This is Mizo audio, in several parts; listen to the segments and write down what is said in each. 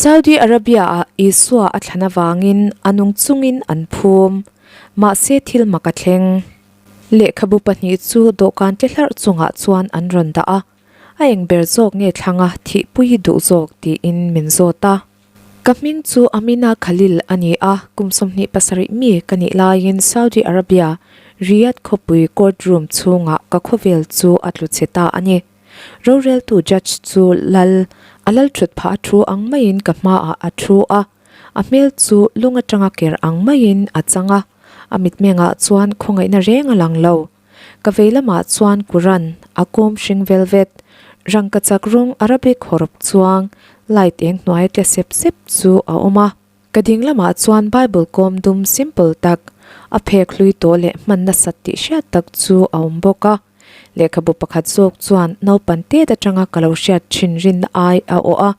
Saudi Arabia-ah Isua a thlan avangin a nung chungin an phum. Mahse thil mak a thleng. Lehkhabu pahnih chu dawhkan tle hlarh chungah chuan an rawn dah a, a eng ber zawk nge thlanga thihpui duh zawk tiin min zawt a. Ka hming chu Amina Khalil a ni a, kum 27 mi ka nih laiin Saudi Arabia, Riyadh khawpui court room chhungah ka khawvel chu a tlu chhe ta a ni. Roreltu judge chu lal, a lal thut phah a thu ang maiin ka hmaah a thu a, a hmel chu lung atanga ker ang maiin a chang a, a mitmengah chuan khawngaihna reng a lang lo. Ka vei lamah chuan Quran, a kawm hring velvet, rangkachak rawng Arabic hawrawp chuang light eng hnuai tle sep sep chu a awm a. Ka ding lamah chuan Bible kawm dum simple tak, a phek hlui tawh leh hman nasat tih hriat tak chu a awm bawk a. Lehkhabu pakhat zawk chuan naupan tet atanga ka lo hriat thin rinna ai a awh a,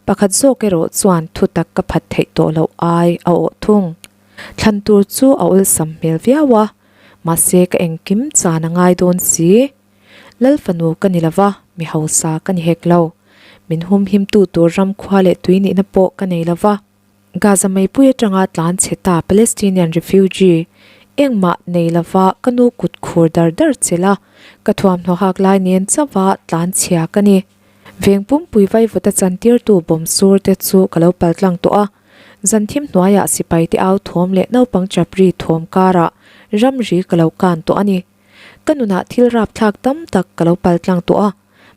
pakhat zawk erawh chuan thutak ka phat theih tawh loh ai a awh thung. Thlan tur chu a awlsam hmel viau a, mahse ka engkim chan a ngai dawn si. Lal fanu ka ni lova, mi hausa ka ni hek lo. Min humhimtu tur ram khua leh tui nihna pawh ka nei lova. Gaza meipui atanga tlan chhe ta Palestinian refugee engmah nei lova ka nu kut khur dar dar chelh a, ka thuamhnaw hak lai nen chauha tlan chhia ka ni. Veng pumpui vaivuta chantirtu bawm sur te chu ka lo paltlang tawh a. Zan thim hnuaiah sipai te au thawm leh naupang chapri thawm karah ramri ka lo kan tawh a ni. Ka nunah thil rapthlak tam tak ka lo paltlang tawh a,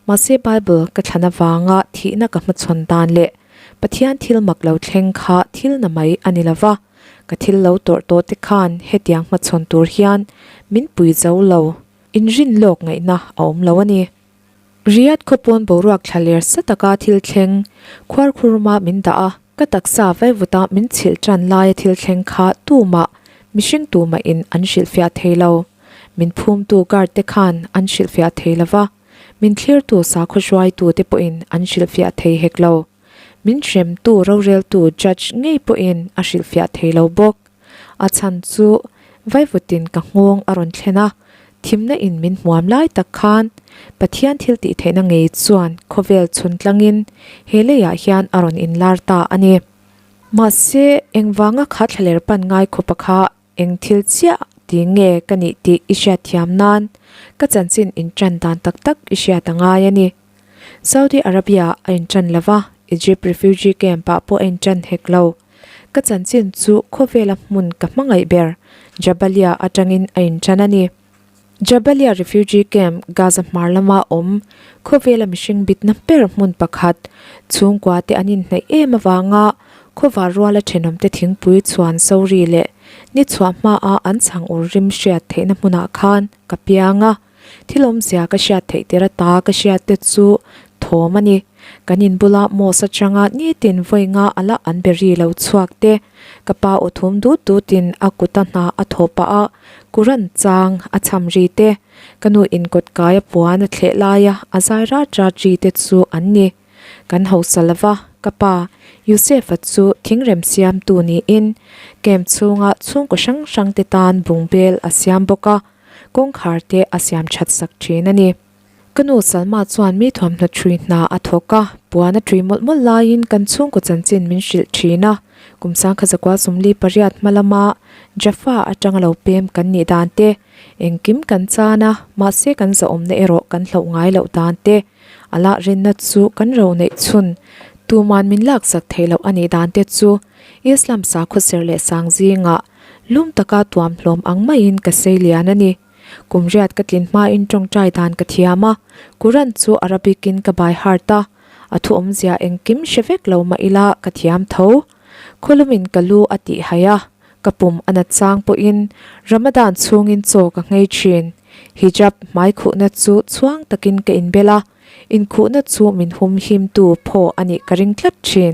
mahse Bible ka thlan avanga thihna ka hmachhawn dan leh Pathian thil mak lo thleng kha thil na mai a ni lova, ka thil lo tawrh tawh te khan hetiang hmachhawn tur hian min pui zo lo, inrin lawk ngaihna a awm lo a ni. Riyadh khawpawn boruak thla ler sa taka thil thleng khuarkhuruma min dah a, ka taksa vaivuta min chhilh tan laia thil thleng kha tumah mihring tumahin an hrilhfiah thei lo. Min phumtu guard te khan an hrilhfiah thei lo va, min thlirtu sakhaw hruaitu te pawhin an hrilhfiah thei hek lo. Min hremtu roreltu judge ngei pawhin a hrilhfiah thei lo bawk. A chhan chu vaivutin ka nghawng a rawn thlen a, thimna in min hmuam lai tak khan Pathian thil tih theihna ngei chuan khawvel chhun tlangin he leiah hian a rawn inlar ta a ni. Mahse, engvanga kha thlaler pan ngai khawpa kha eng thil chiah ti nge ka nih tih i hriatthiam nan ka chanchin inṭan dan tak tak i hriat a ngai a ni. Saudi Arabia a inṭan lo va, Egypt refugee camp-ah pawh a inṭan hek lo. Ka chanchin chu khawvela hmun ka hmangaih ber, Jabalia atangin a inṭan a ni. Jabalia refugee camp, Gaza hmar lama awm, khawvela mihring bitna ber hmun pakhat, chhungkua te an inhnaih em avanga khawvar ruala thenawmte thingpui chhuan sori leh ni chhuah hmaa an chhang ur rim hriat theihna hmunah khan ka piang a. Thil awmzia ka hriat theih tir ata ka hriat te chu thawm a ni. Kan in bula Moss atanga nitin vawi nga ala an be ri lo chhuak te, ka pa aw thum dut dut in a kuta hna a thaw pah a, Quran chang a cham ri te, ka nu in kawt kai a puan a thleh laia a zai rat rat ri te chu an ni. Kan hausa lova, ka pa Yusef-a chu thingrem siamtu niin camp chhunga chhungkaw hrang hrang te tan bungbel a siam bawk a. Kawngkhar te a siam that sak thin a ni. Ka nu Salma chuan mi thuamhnaw thui hna a thawk a, puan a tui mawlh mawlh laiin kan chhungkaw chanchin min hrilh thin a. Kum sangkha zakua 48 hma lama Jaffa atanga lo pem kan nih dan te, engkim kan chan a, mahse kan zahawmna erawh kan hloh ngai loh dan te, a lah rinna chu kan ro neih chhun tuman min laksak theih loh a nih dan te chu Islam sakhaw serh leh sang zingah Lum taka tuam hlawm ang maiin ka sei lian a ni. Kum riat ka tlin hmain tawngtai dan ka thiam a, Quran chu Arabic in ka by heart a, a thu awmzia engkim hre vek lo mah ila ka thiam tho. Khawlumin ka lu a tih haih a, ka pum a nat chang pawhin Ramadan chhungin chaw ka nghei thin. Hijab hmai khuhna chu chhuang takin ka inbel a, inkhuhna chu min humhimtu phaw a nih ka ring tlat thin.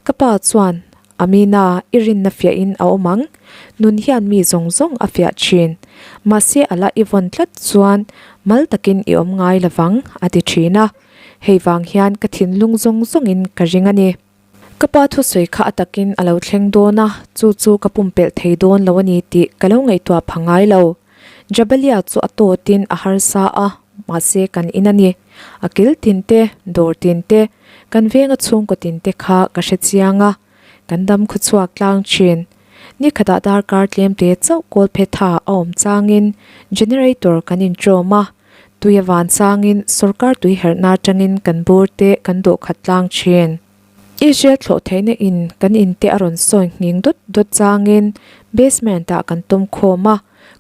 Ka pa chuan Amina, i rinna fiahin a awm ang. Nun hian mi zawng zawng a fiah thin. Mahse a la i vawn tlat chuan mal takin i awm ngai lovang, a ti thin a. Hei vang hian ka thinlung zawng zawngin ka ring a ni. Ka pa thusawi kha a takin a lo thleng dawn a, chu chu ka pumpelh thei dawn lo a ni tih ka lo ngaihtuah pha ngai lo. Jabalia chu a tawtin a harsa a, mahse kan in a ni. A kil tin te, dawr tin te. Kan venga chhungkaw tin te kha ka hre chiang a, kan dam khawchhuak tlang thin. Ni khatah darkar tlem te chauh kawl phe tha a awm changin generator kan inṭawm a, tui a van changin sorkar tui herhna atangin kan bur te kan dawh khat tlang thin. Israel thlawh theihna in kan in te a rawn sawi nghing dawt dawt changin basement ah kan tawm khawm a,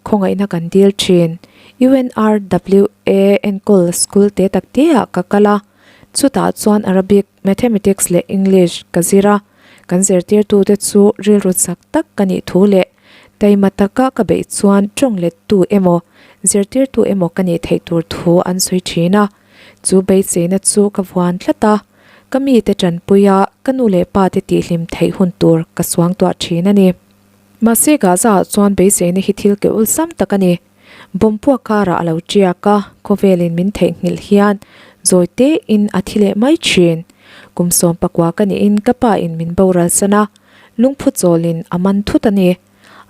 khawngaihna kan dil thin. UNRWA enkawl school te tak te ah ka kal a, chutah chuan Arabic, Mathematics leh English ka zir a, kan zirtirtute chu rilru chak tak ka nih thu leh taima taka ka beih chuan tawng lettu emaw zirtirtu emaw ka nih theih tur thu an sawi thin a, chu beiseina chu ka vuan tlat a. Ka mite tanpuia ka nu leh pa te tihhlim theih hun tur ka suangtuah thin a ni. Mahse Gaza ah chuan beiseina hi thil ke ulsam tak a ni. Bomb puak karah a lo tiak a, khawvelin min theihnghilh hian zawi tein a thi leh mai thin. Kum 19 ka niin ka pa in min boral san a, lungphu chawlin a man thut a ni.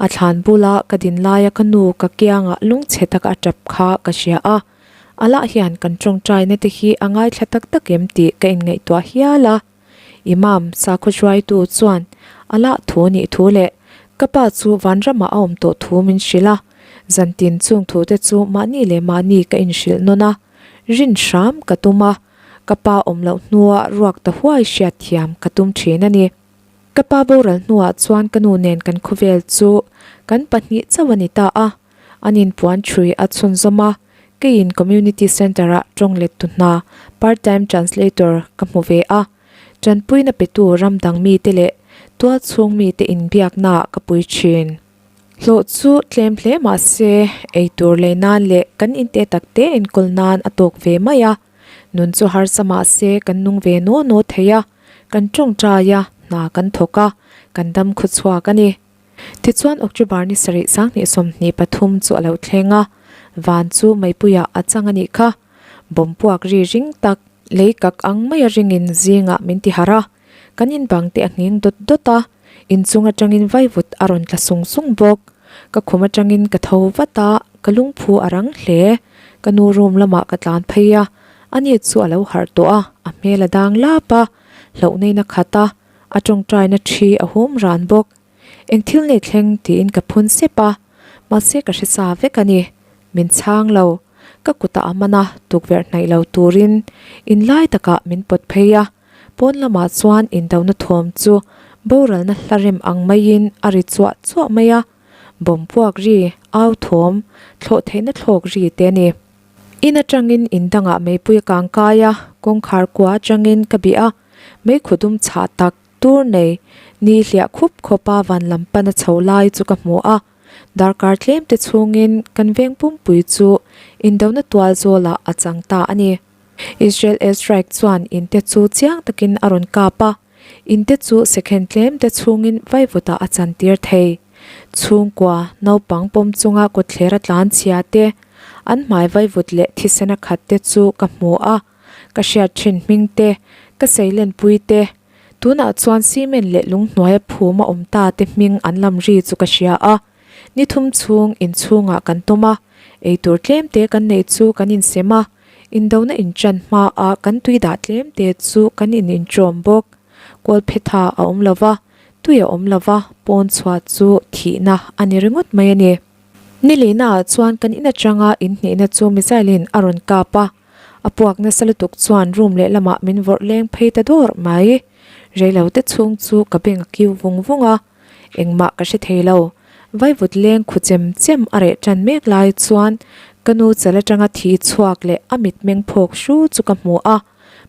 A thlan bula ka din laia ka nu ka kiangah lungchhe taka a tap kha ka hria a. Alah hian kan tawngtaina te hi a ngaithla tak tak em tih ka inngaihtuah hial a. Imam sakhaw hruaitu chuan Alah thu nih thu leh ka pa chu vanramah a awm tawh thu min hrilh a. Zantin chung thu te chu mahni leh mahni ka inhrilh nawn a, rin hram ka tum a, ka pa awm loh hnua ruak ta huai hriatthiam ka tum thin a ni. Ka pa boral hnuah chuan ka nu nen kan khawvel chu kan pahnih chauh a ni ta a. An inpuan thui a chhunzawm a, keiin Community Centre-ah tawng lettu hna, part-time translator, ka hmu ve a. Tanpuina petu ram dang mite leh tual chhung mite inbiaknaah ka pui thin. Hlawh chu tlem hle mah se, eitur lei nan leh kan inte takte enkawl nan a tawk ve mai a. Nun chu harsa mah se kan nung ve naw naw thei a, kan tawngtai a, hna kan thawk a, kan dam khawchhuak a ni. Tichuan October ni sarih 2023 chu a lo thleng a, van chu meipuiah a chang a nih kha. Bomb puak ri ring tak, lei kak ang maia ringin zingah min ti harh a, kan inbang te a nghing dawt dawt a, inchung atangin vaivut a rawn tla sung sung bawk. Ka khum atangin ka tho vat a, ka lungphu a rang hle. Ka nu room lamah ka tlan phei a, ani chu a lo harh tawh a, a hmel a dang lap a, hlauhneina khat a, a tawngtaina thi a hum ran bawk. Eng thil nei thleng tiin ka phun sep a, mahse ka hre sa vek a ni. Min chhang lo. Ka kutah a man a, tukverh hnaih lo turin in lai takah min pawt phei a. Pawn lamah chuan indona thawm chu boralna hla rem ang maiin a ri chuah chuah mai a. Bomb puak ri, au thawm, thlawh theihna thlawk ri te a ni. In atangin in dangah meipui a kang kai a, kawngkhar kua atangin ka bih a, meikhu dum chhah tak tur nei ni hliah khup khawpa van lam pana chho lai chu ka hmu a, darkar tlem te chhungin kan veng pumpui chu indona tual zawlah a chang ta a ni. Israel airstrike chuan in te chu chiang takin a rawn kap a, in te chu second tlem te chhungin vaivutah a chantir thei. Chhungkua, naupang pawm chunga kawtthler a tlan chhia te, an hmai vaivut leh thisen a khat te chu ka hmu a, ka hriat thin hming te, ka seilenpui te, Tunah chuan cement leh lung hnuaia phum a awm ta te hming an lam ri chu ka hria a. Ni thum chhung inchhungah kan tawm a, eitur tlem te kan neih chu kan insem a, indona inṭan hmaah kan tui dah tlem te chu kan in inṭawm bawk. Kawlphetha a awm lo va, tui a awm lo va, pawn chhuah chu thihna a ni ringawt mai a ni. Ni lehnaah chuan kan in aṭanga inhnihna chu missile in a rawn kap a. A puak nasa lutuk chuan room lehlamah min vawrh leng phei ta dawr mai. Reilo te chhung chu ka beng a kiu vung vung a, engmah ka hre thei lo. Vaivut leng khu chem chem a reh tan mek lai chuan ka nu chal atanga thi chhuak leh a mitmeng phawk hru chu ka hmu a,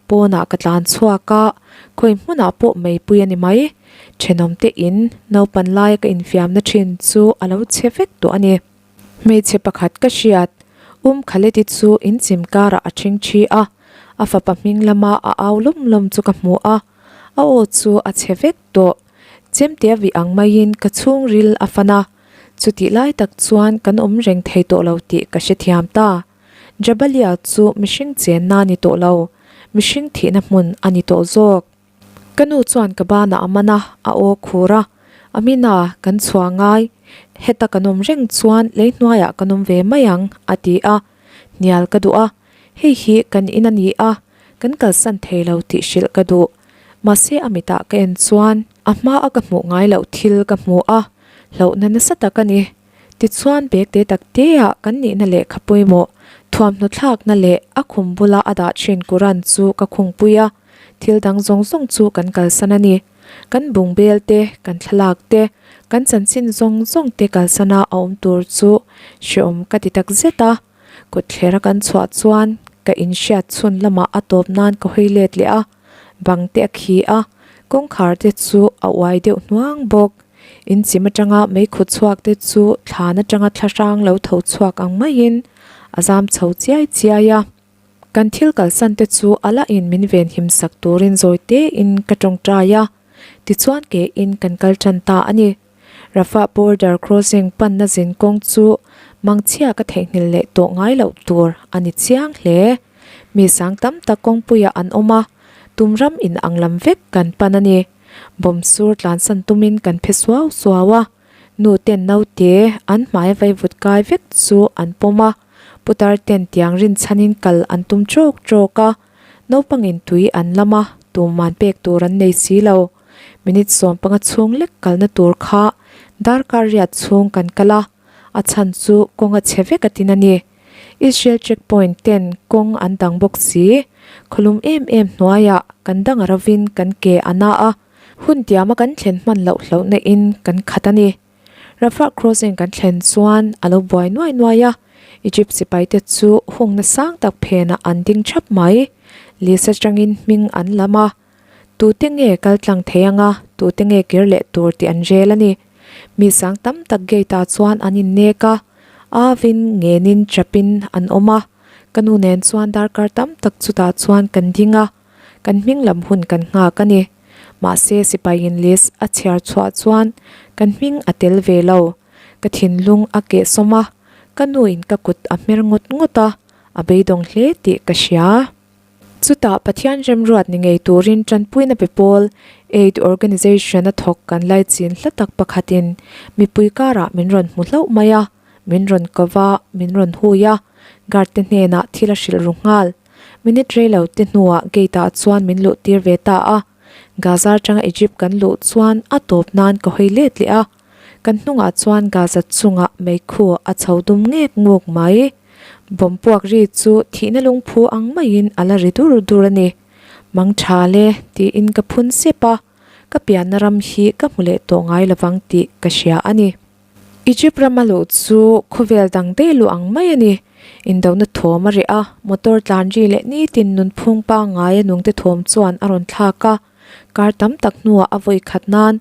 pawnah ka tlan chhuak a, khawi hmunah pawh meipui a ni mai. Thenawm te in naupan laia ka infiamna thin chu a lo chhe vek tawh a ni. Hmeichhe pakhat ka hriat, Um Khaledi chu inchim karah a ṭhing ṭhi a, a fapa hming lama a au lawm lawm chu ka hmu a, a aw chu a chhe vek tawh. Chemte a vih ang maiin ka chhungril a fan a, chutih lai tak chuan kan awm reng thei tawh lo tih ka hrethiam ta. Jabalia chu mihring chenna a ni tawh lo, mihring thihna hmun a ni tawh zawk. Ka nu chuan ka banah a man a, a aw khur a, Amina, kan chhuah ngai. Heta kan awm reng chuan lei hnuaiah kan awm ve mai ang, a ti a. Hnial ka duh a, hei hi kan in a ni a, Kan kalsan thei lo tih hrilh ka duh. Mahse a mitah ka en chuan a hma a ka hmuh ngai loh thil ka hmu a, hlauhna nasa tak a ni. Tichuan bag te tak te ah kan nihna lehkha pawimawh, thuamhnaw thlakna leh a khum bula a dah thin Quran chu ka khungpui a, thil dang zawng zawng chu kan kalsan a ni. Kan bungbel te, kan thlalak te, kan chanchin zawng zawng te kalsana a awm tur chu hreawm ka ti tak zet a. Kawtthler a kan chhuah chuan ka inhriat chhun lamah a tawp nan ka hawi let leh a, bang te a khi a, kawngkhar te chu a uai deuh hnuang bawk. Inchim atanga meikhu chhuak te chu thlan atanga thla hrang lo tho chhuak ang maiin a zam chho chiai chiai a. Kan thil kalsan te chu a la in min venhim sak turin zawi tein ka tawngtai a, tichuan ke in kan kal tan ta a ni. Rafah border crossing panna zin kawng chu mangchhia ka theihnghilh leh tawh ngai loh tur a ni chiang hle. Mi sang tam tak kawngpuiah an awm a, tum ram in ang lam vek kan pan a ni. Bawm sur tlansan tumin kan phe suau suau a, nu ten naute an hmai vaivut kai vek chu an pawm a, putar ten tiang rinchhanin kal an tum trawk trawk a, naupangin tui an lam a, tuman pek tur an nei si lo. Minute 15 chhung lek kalna tur kha darkar riat chhung kan kal a, a chhan chu kawng a chhe vek a tin a ni. Israel checkpoint ten kawng an dang bawk si, khawlum em em hnuaiah kan dang a rovin kan ke a na a, hun tiama kan thlen hman loh hlauhna in kan khat a ni. Rafah crossing kan thlen chuan a lo buai nuai nuai a, Egypt sipai te chu hungna sang tak phenah an ding thap mai. List atangin hming an lam a. Tute nge kal tlang thei anga, tute nge kir leh tur tih an rel a ni. Mi sang tam tak gate ah chuan an innek a, avin ngenin chapin an awm a. Ka nu nen chuan darkar tam tak chutah chuan kan ding a, kan hming lam hun kan nghak a ni. Mahse sipai in list a chhiar chhuah chuan kan hming a tel ve lo. Ka thinlung a kehsawm a, ka nu in ka kut a hmer ngawt ngawt a, a beidawng hle tih ka hria. Chutah Pathian remruat ni ngei turin tanpuina pe pawl Aid Organization a thawk kan laichin hla tak pakhatin mipui karah min rawn hmu hlauh mai a, min rawn ko va, min rawn hui a, guard te hnenah thil a hrilh ru nghal. Minute rei lo te hnuah gate ah chuan min luh tir ve ta a. Gaza atanga Egypt kan luh chuan a tawp nan ka hawi let leh a. Kan hnungah chuan Gaza chungah meikhu a chho dum ngek nguk mai. Bawm puak ri chu thihna lungphu ang maiin a la ri dur dur a ni. Mang tha le tiin ka phun sep a, ka pianna ram hi ka hmu leh tawh ngai lovang tih ka hria a ni. Egypt rama luh chu khawvel dang daih luh ang mai a ni. Indona thawm a reh a, motor tlan ri leh nitin nunphung pangngai a nungte thawm chuan a rawn thlak a. Kar tam tak hnuah a vawi khat nan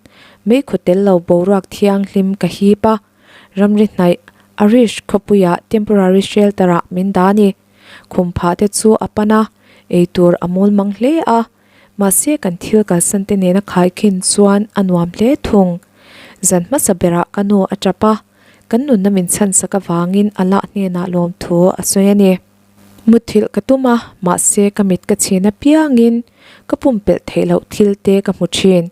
meikhu tel lo boruak thianghlim ka hip a, ramri hnaih Arish khawpuiah temporary shelter ah min dah a ni. Khum phah te chu a pan a, eitur a mawl mang hle a, mahse kan thil kalsan te nena khaikhin chuan a nuam hle thung. Zan hmasa berah ka nu a tap a, kan nunna min chhansak avangin Allah hnenah lawmthu a sawi a ni. Mutthilh ka tum a, mahse ka mit ka chhin apiangin ka pumpelh theih loh thil te ka hmu thin.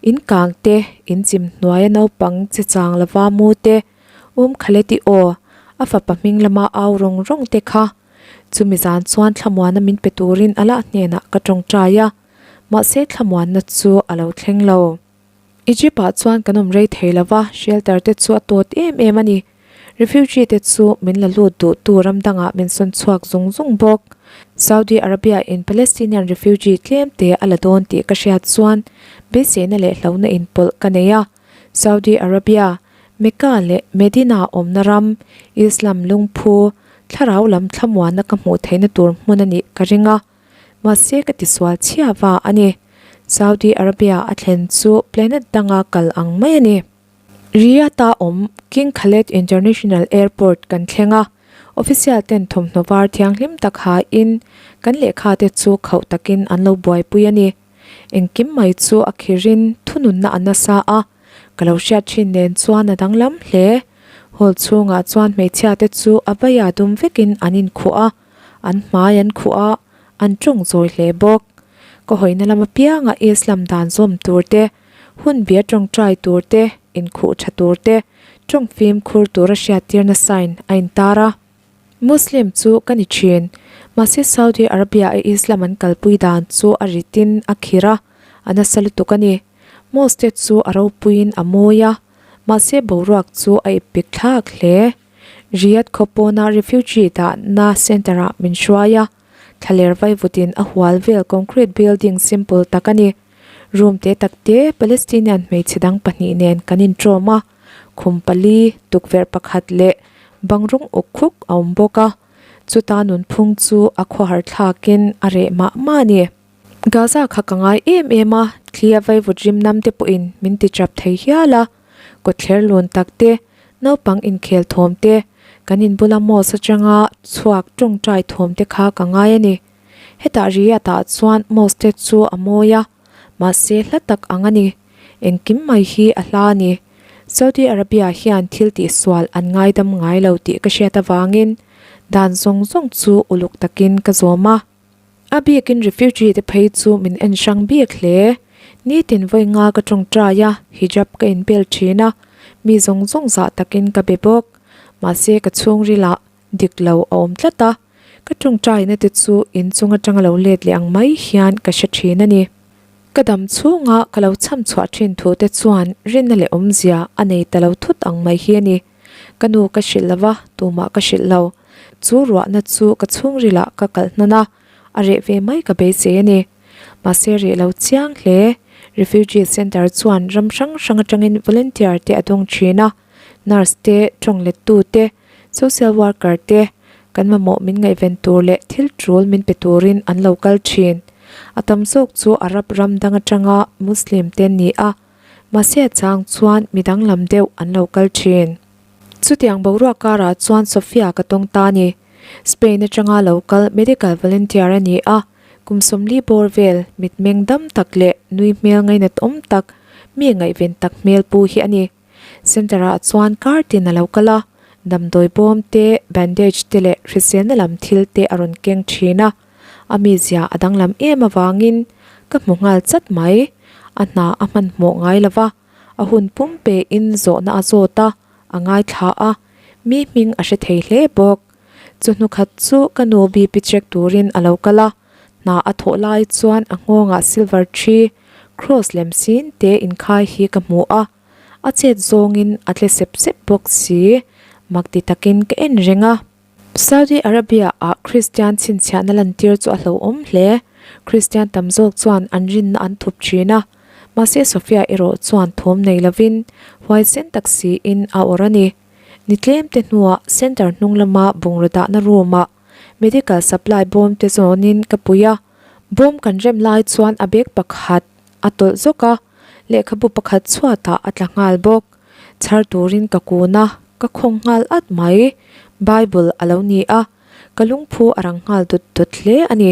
In kang te, in chim hnuaia naupang che chang lova mu te, Um Khaleti aw, a fapa hming lama au rawng rawng te kha. Chumi zan chuan thlamuana min pe turin a lah hnenah ka tawngtai a, mahse thlamuanna chu a lo thleng lo. Egypt ah chuan kan awm rei thei lo va, shelter te chu a tawt em em a ni. Refugee te chu min la lut duh tu ram dangah min sawn chhuak zung zung bawk. Saudi Arabia in Palestinian refugee tlem te a la dawn tih ka hriat chuan beiseina leh hlauhna inpawlh ka nei a. Saudi Arabia, Mecca leh Medina awmna ram, Islam lungphu, thlarau lam thlamuanna ka hmuh theihna tur hmun a nih ka ring a. Mahse ka tisual chhia va a ni. Saudi Arabia a thlen chu planet danga kal ang mai a ni. Riyadh-a awm King Khaled International Airport kan thleng a, official ten thawmhnaw var thianghlim tak hain kan lehkha te chu khauh takin an lo buaipui a ni. Engkim mai chu a khirin thununna a nasa a, ka lo hriat thin nen chuan a danglam hle. Hall chhungah chuan hmeichhia te chu a vaia dum vekin an inkhuh a. An hmai an khuh a, an tawng zawi hle bawk. Ka hawina lam apianga Islam dan zawm tur te, hun bia tawngtai tur te, inkhuh tha tur te, tawng fimkhur tura hriattirna sign a intar a. Muslim chu ka ni thin. Mahse Saudi Arabia a Islam an kalpui dan chu a ritin a khirh a, a nasa lutuk a ni. Mosque te chu a ropuiin a mawi a, mahse boruak chu a ip pik thlak hle. Riyadh khaw pawna refugee dahna centre ah min hruai a, thlaler vaivutin a hual vel concrete building simple tak a ni. Room te tak te Palestinian hmeichhe dang pahnih nen kan intawm a, khum pali, tukverh pakhat leh bang rawng uk khuk a awm bawk a. Chuta nunphung chu a khawhar thlakin a reh mah mah a ni. Gaza kha ka ngai em em a, thli a vaivut rim nam te pawhin min ti chap thei hial a. Kawtthler lun tak te, naupang inkhel thawm te, kan inbula mosque atanga chhuak tawngtai thawm te kha ka ngai a ni. Hetah Riyadh ah chuan mosque te chu a mawi a, mahse hla tak ang a ni. Engkim mai hi a hla a ni. Saudi Arabia hian thil tihsual an ngaidam ngai lo tih ka hriat avangin dan zawng zawng chu uluk takin ka zawm a. A bikin refugee te phei chu min en hrang bik hle. Nitin vawi nga ka tawngtai a, hijab ka inbel thin a, mi zawng zawng zah takin ka be bawk. Mahse ka chhungrilah dik lo a awm tlat a, ka tawngtaina te chu inchung atanga lo let leh ang mai hian ka hre thin a ni. Ka dam chhunga ka lo cham chhuah thin thu te chuan rinna leh awmzia a nei ta lo thut ang mai hi a ni. Ka nu ka hrilh lo va, tumah ka hrilh lo. Chu ruahna chu ka chhungrilah ka kalh hnan a, a reh ve mai ka beisei a ni. Mahse reh lo chiang hle. Refugee Centre chuan ram hrang hrang atangin volunteer te a dawng thin a, nurse te, tawng lettu te, social worker te, kan mamawh min ngaihven tur leh thil tul min pe turin an lo kal thin. A tam zawk chu Arab ram dang atanga Muslim te an ni a, mahse a chang chuan mi danglam deuh an lo kal thin. Chutiang boruak karah chuan Sofia ka tawng ta a ni. Spain atanga lo kal medical volunteer a ni a, kum 40 bawr vel mitmeng dam tak leh nui hmel ngainat awm tak, mi ngaihven tak hmel pu hi a ni. Centre ah chuan kar tin a lo kal a, damdawi bawm te, bandage te leh hriselna lam thil te a rawn keng thin a. A mizia a danglam em avangin ka hmu nghal chat mai. A hna a hmanhmawh ngai lo va, a hun pum pein zawhna a zawt a, a ngaithla a, mi hming a hre thei hle bawk. Chu hnukhat chu ka nu BP check turin a lo kal a, hna a thawh lai chuan a nghawngah silver thi, cross lem sin te inkhai hi ka hmu a, a chet zawngin a tle sep sep bawk si, mak ti takin ka en reng a. Saudi Arabia ah Kristian chhinchhiahna lantir chu a hlauhawm hle. Kristian tam zawk chuan an rinna an thup thin a, mahse Sofia erawh chuan thawm nei lovin huaisen tak siin a awrh a ni. Ni tlem te hnuah centre hnung lama bungraw dahna room ah medical supply bawm te zawnin ka pui a, bawm kan rem lai chuan a bag pakhat a tawlh zawk a, lehkhabu pakhat chhuatah a tla nghal bawk. Chhar turin ka kun a, ka khawng nghal at mai. Bible a lo ni a, ka lungphu a rang nghal dut dut hle a ni.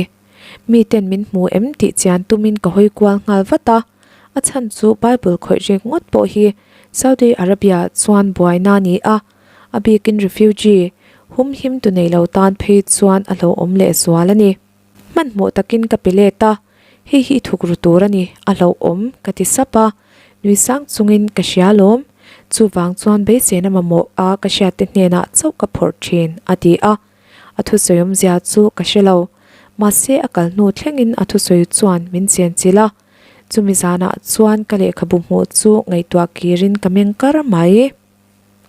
Miten min hmu em tih chian tumin ka hawi kual nghal vat a, a chhan chu Bible khawih rek ngawt pawh hi Saudi Arabia chuan buaina a ni a, a bikin refugee, humhim tu nei lo tan phei chuan a hlauhawm lehzual a ni. Hmanhmawh takin ka pe let a, hei hi i thuk ru tur a ni, a hlauhawm ka ti sap a, nui sang chungin ka hria alawm, chuvang chuan beiseina mamawh a ka hriat te hnenah chauh ka phawrh thin a ti a, a thusawi awmzia chu ka hre lo, mahse a kal hnu thlengin a thusawi chuan min chenchilh a, chumi zanah chuan ka lehkhabu hmuh chu ngaihtuah kirin ka meng kar mai.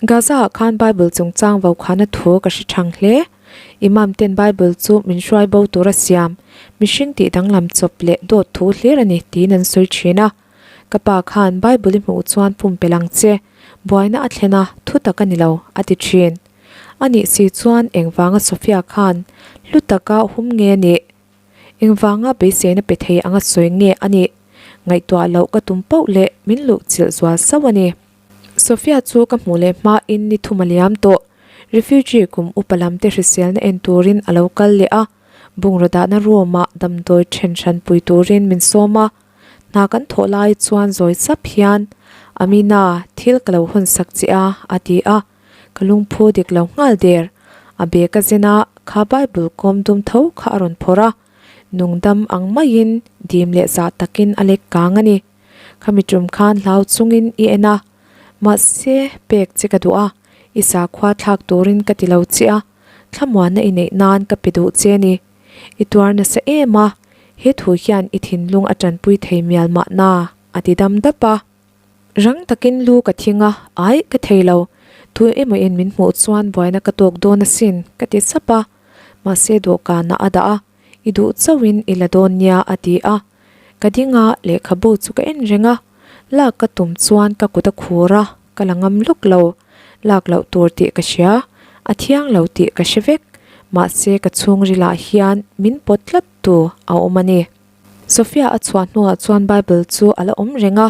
Gaza ah khan Bible chungchang vokhana thu ka hre thang hle. Imam ten Bible chu min hruai bo tur a siam, mihring tih danglam chawp leh dawt thu hlir a ni tiin an sawi thin a. Ka pa khan Bible i hmuh chuan pumpelh ang che, buaina a thlen a, thu tak a ni lo, a ti thin. A nih si chuan engvanga Sofia khan hlu taka hum nge a nih? Engvanga beiseina pe thei anga sawi nge a nih? Ngaihtuah loh ka tum pauh leh min luh chilh zual sauh a ni. Sofia chu ka hmuh leh hmain ni thum a liam tawh. Refugee kum upa lam te hriselna en turin a lo kal leh a, bungraw dahna room ah damdawi then hran pui turin min sawm a. Hna kan thawh lai chuan zawi sap hian, Amina, thil ka lo hawn sak che a, a ti a. Ka lungphu dik lo nghal der. A bag a zen a, kha Bible kawm dum tho kha a rawn phawrh a. Nungdam ang maiin dim leh zah takin a lek kang a ni. Khami tum khan hlau chungin i en a, mahse pek che ka duh a, i sakhua thlak turin ka ti lo che a, thlamuanna i neih nan ka pe duh che a ni. I tuar nasa em a, he thu hian i thinlung a tanpui thei mial mahna, a ti dam dap a. Rang takin lu ka thing a, Aih, ka thei lo. Tu emaw in min hmuh chuan buaina ka tawk dawn asin, ka ti sap a. Mahse dawhkanah a dah a, I duh chauhin i la dawn nia, a ti a. Ka ding a, lehkhabu chu ka en reng a. Lak ka tum chuan ka kut a khur a, ka la ngam lawk lo. Lak loh tur tih ka hria, a thiang lo tih ka hre vek. Mahse ka chhungrilah hian min pawt tlat tu a awm a ni. Sophia a chhuah hnuah chuan Bible chu a la awm reng a,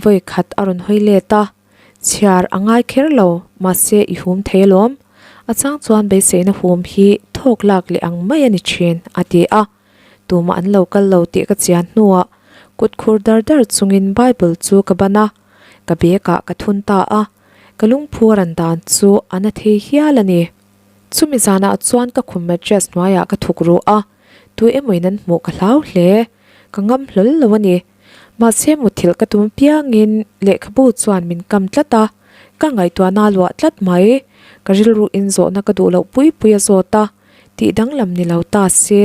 vawi khat a rawn hawi let a. Chhiar a ngai kher lo, mahse i hum thei alawm. A chang chuan beiseina hum hi thawk lak leh ang mai a ni thin, a ti a. Tumah an lo kal lo tih ka chian hnuah kut khur dar dar chungin Bible chu ka ban a, ka bag ah ka thun ta a, ka lungphu a ran dan chu a na thei hial a ni. Chumi zanah chuan ka khum mattress hnuaiah ka thuk ruh a, tu emawin an hmuh ka hlau hle, ka ngam hlawl lo a ni. Mahse muthilh ka tum apiangin lehkhabu chuan min kam tlat a, ka ngaihtuahna a luah tlat mai. Ka rilru inzawhna ka duh loh pui pui a zawt a, tih danglam ni lo ta se.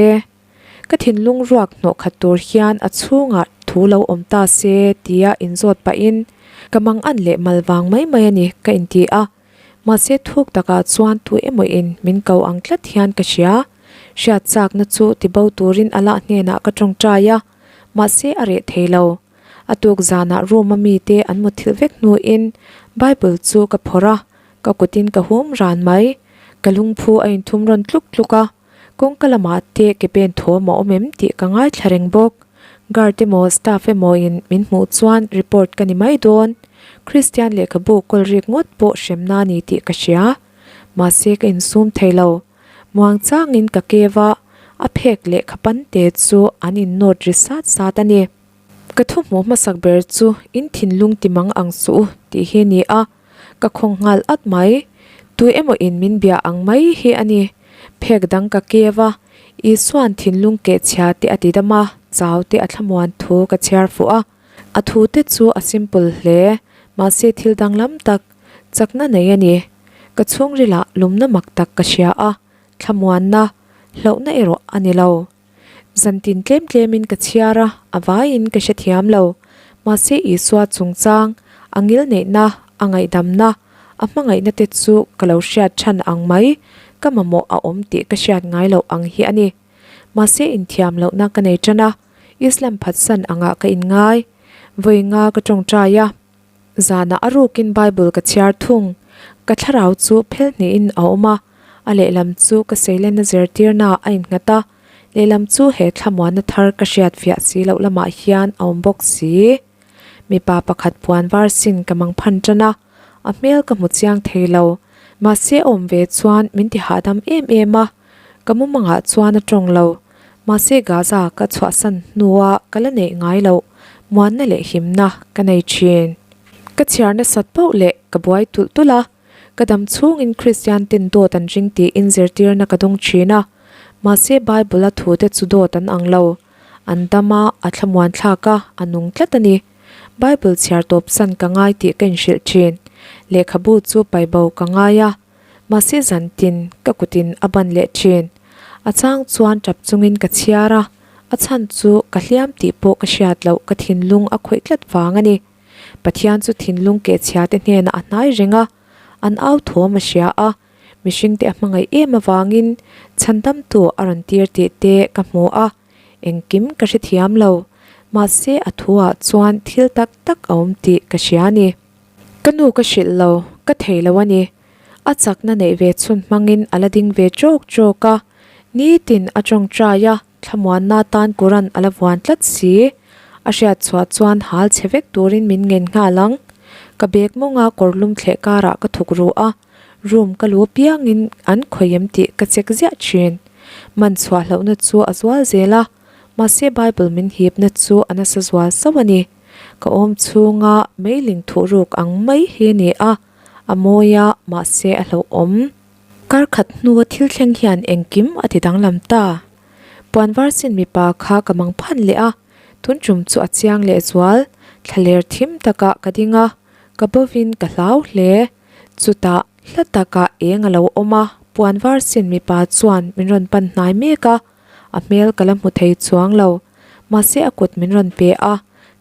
Ka thinlung ruak hnawh khat tur hian a chhungah thu lo awm ta se tia inzawt pahin ka mangan leh mal vang mai mai a ni ka inti a. Mahse thuk takah chuan tu emaw in min ko ang tlat hian ka hria. Hriat chakna chu tibo turin Allah hnenah ka tawngtai a, mahse a reh thei lo. A tuk zanah room a mite an muthilh vek hnuin Bible chu ka phawrh a, ka kutin ka hum ran mai. Ka lungphu a inthum rawn tluk tluk a, kawngka lamah te ke pen thawm a awm em tih ka ngaithla reng bawk. Guard emaw staff emaw in min hmuh chuan report ka ni mai dawn. Kristian lehkhabu kawl rik ngawt pawh hremna a ni tih ka hria. Mahse ka insum thei lo. Muang changin ka kev a, a phek lehkha pante chu an innawt ri sat sat a ni. Ka thu hmuh hmasak ber chu in thinlung ti mang ang suh u tih hi a ni a, ka khawng nghal at mai. Tu emaw in min bia ang mai hi a ni. Phek dang ka kev a, Isua'n thinlung kehchhia te a ti dam a, chau te a thlamuan thu ka chhiar fuh a. A thu te chu a simple hle, mahse thil danglam tak, chakna nei a ni. Ka chhungrilah lumna mak tak ka hria a, thlamuanna, hlauhna erawh a ni lo. Zantin tlem tlemin ka chhiar a, a vaiin ka hrethiam lo. Mahse Isua chungchang, a ngilneihna, a ngaihdamna, a hmangaihna te chu ka lo hriat than ang mai, ka mamawh a awm tih ka hriat ngai loh ang hi a ni. Mahse inthiam lohna ka nei tan a, Islam phatsan angah ka inngai. Vawi nga ka tawngtai a. Zanah a rukin Bible ka chhiar thung. Ka thlarau chu phel hnihin a awm a, a lehlam chu ka seilenna zirtirnaah a innghat a, lehlam chu he thlamuanna thar ka hriat fiah si loh lamah hian a awm bawk si. Mipa pakhat puan var sin ka mang phan tan a, a hmel ka hmu chiang thei lo. Mahse a awm ve chuan min ti hahdam em em a, ka mumangah chuan a tawng lo. Mahse Gaza ka chhuahsan hnua ka la neih ngai loh muanna leh himna ka nei thin. Ka chhiar nasat pauh leh ka buai tulh tulh a, ka dam chhungin Kristian ten dawt an ring tiin zirtirna ka dawng thin a, mahse Bible-a thute chu dawt an ang lo. An dam a, a thlamuan thlak a, a nung tlat a ni. Bible chhiar tawpsan ka ngai tih ka inhrilh thin. Lehkhabu chu paibo ka ngai a. Mahse zantin ka kutin a ban leh thin. A chang chuan tap chungin ka chhiar a, a chhan chu ka hliam tih pawh ka hriat loh ka thinlung a khawih tlat vang a ni. Pathian chu thinlung kehchhia te hnenah a hnai reng a, an au thawm a hria a, mihringte a hmangaih em avangin chhandamtu a rawn tir tih te ka hmu a, engkim ka hrethiam lo. Mahse a thuah chuan thil tak tak a awm tih ka hria a ni. Ka nu ka hrilh lo, ka thei lo a ni. A chakna neih ve chhun hmangin a la ding ve chawk chawk a, nitin a tawngtai a, thlamuanna tan Quran a la vuan tlat si. A hriat chhuah chuan hal chhe vek turin min ngen nghal ang. Ka bag mawnga kawrlum thleh karah ka thuk ru a, room ka lu apiangin an khawih em tih ka check ziah thin. Man chhuah hlauhna chu a zual zel a, mahse Bible min hipna chu a nasa zual sauh a ni. Ka awm chhunga meiling thuh ruk ang mai hi a ni a, a mawi a, mahse a hlauhawm. Kar khat hnua thil thleng hian engkim a ti danglam ta. Puan var sin mipa kha ka mang phan leh a, tun tum chu a chiang leh zual, thlaler thim takah ka ding a, ka bovin ka hlau hle. Chutah hla takah eng a lo awm a, puan var sin mipa chuan min rawn pan hnai mek a. A hmel ka la hmu thei chuang lo. Mahse a kut min rawn pe a,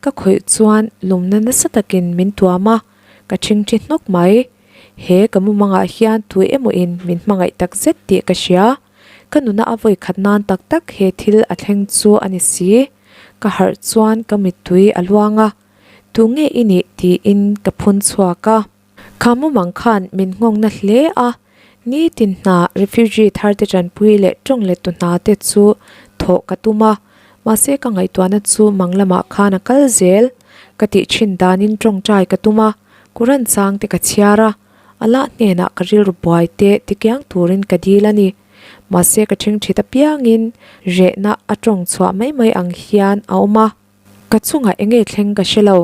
ka khawih chuan lumna nasa takin min tuam a, ka ṭhingṭhi hnawk mai. He ka mumangah hian tu emaw in min hmangaih tak zet tih ka hria. Ka nuna a vawi khat nan tak tak he thil a thleng chu a ni si. Ka harh chuan ka mittui a luang a, Tu nge i nih tiin ka phun chhuak a. Kha mumang khan min nghawng na hle a, nitin hna refugee thar te tanpui leh tawng let tu hna te chu thawh ka tum a, mahse ka ngaihtuahna chu mang lamah khan a kal zel. Ka tih thin danin tawngtai ka tum a, Quran chang te ka chhiar a, Allah hnenah ka rilru buai te tikiang turin ka dil a ni. Mahse ka ṭhingṭhit apiangin rehna a tawng chhuah mai mai ang hian a awm a. Ka chungah eng nge thleng ka hre lo,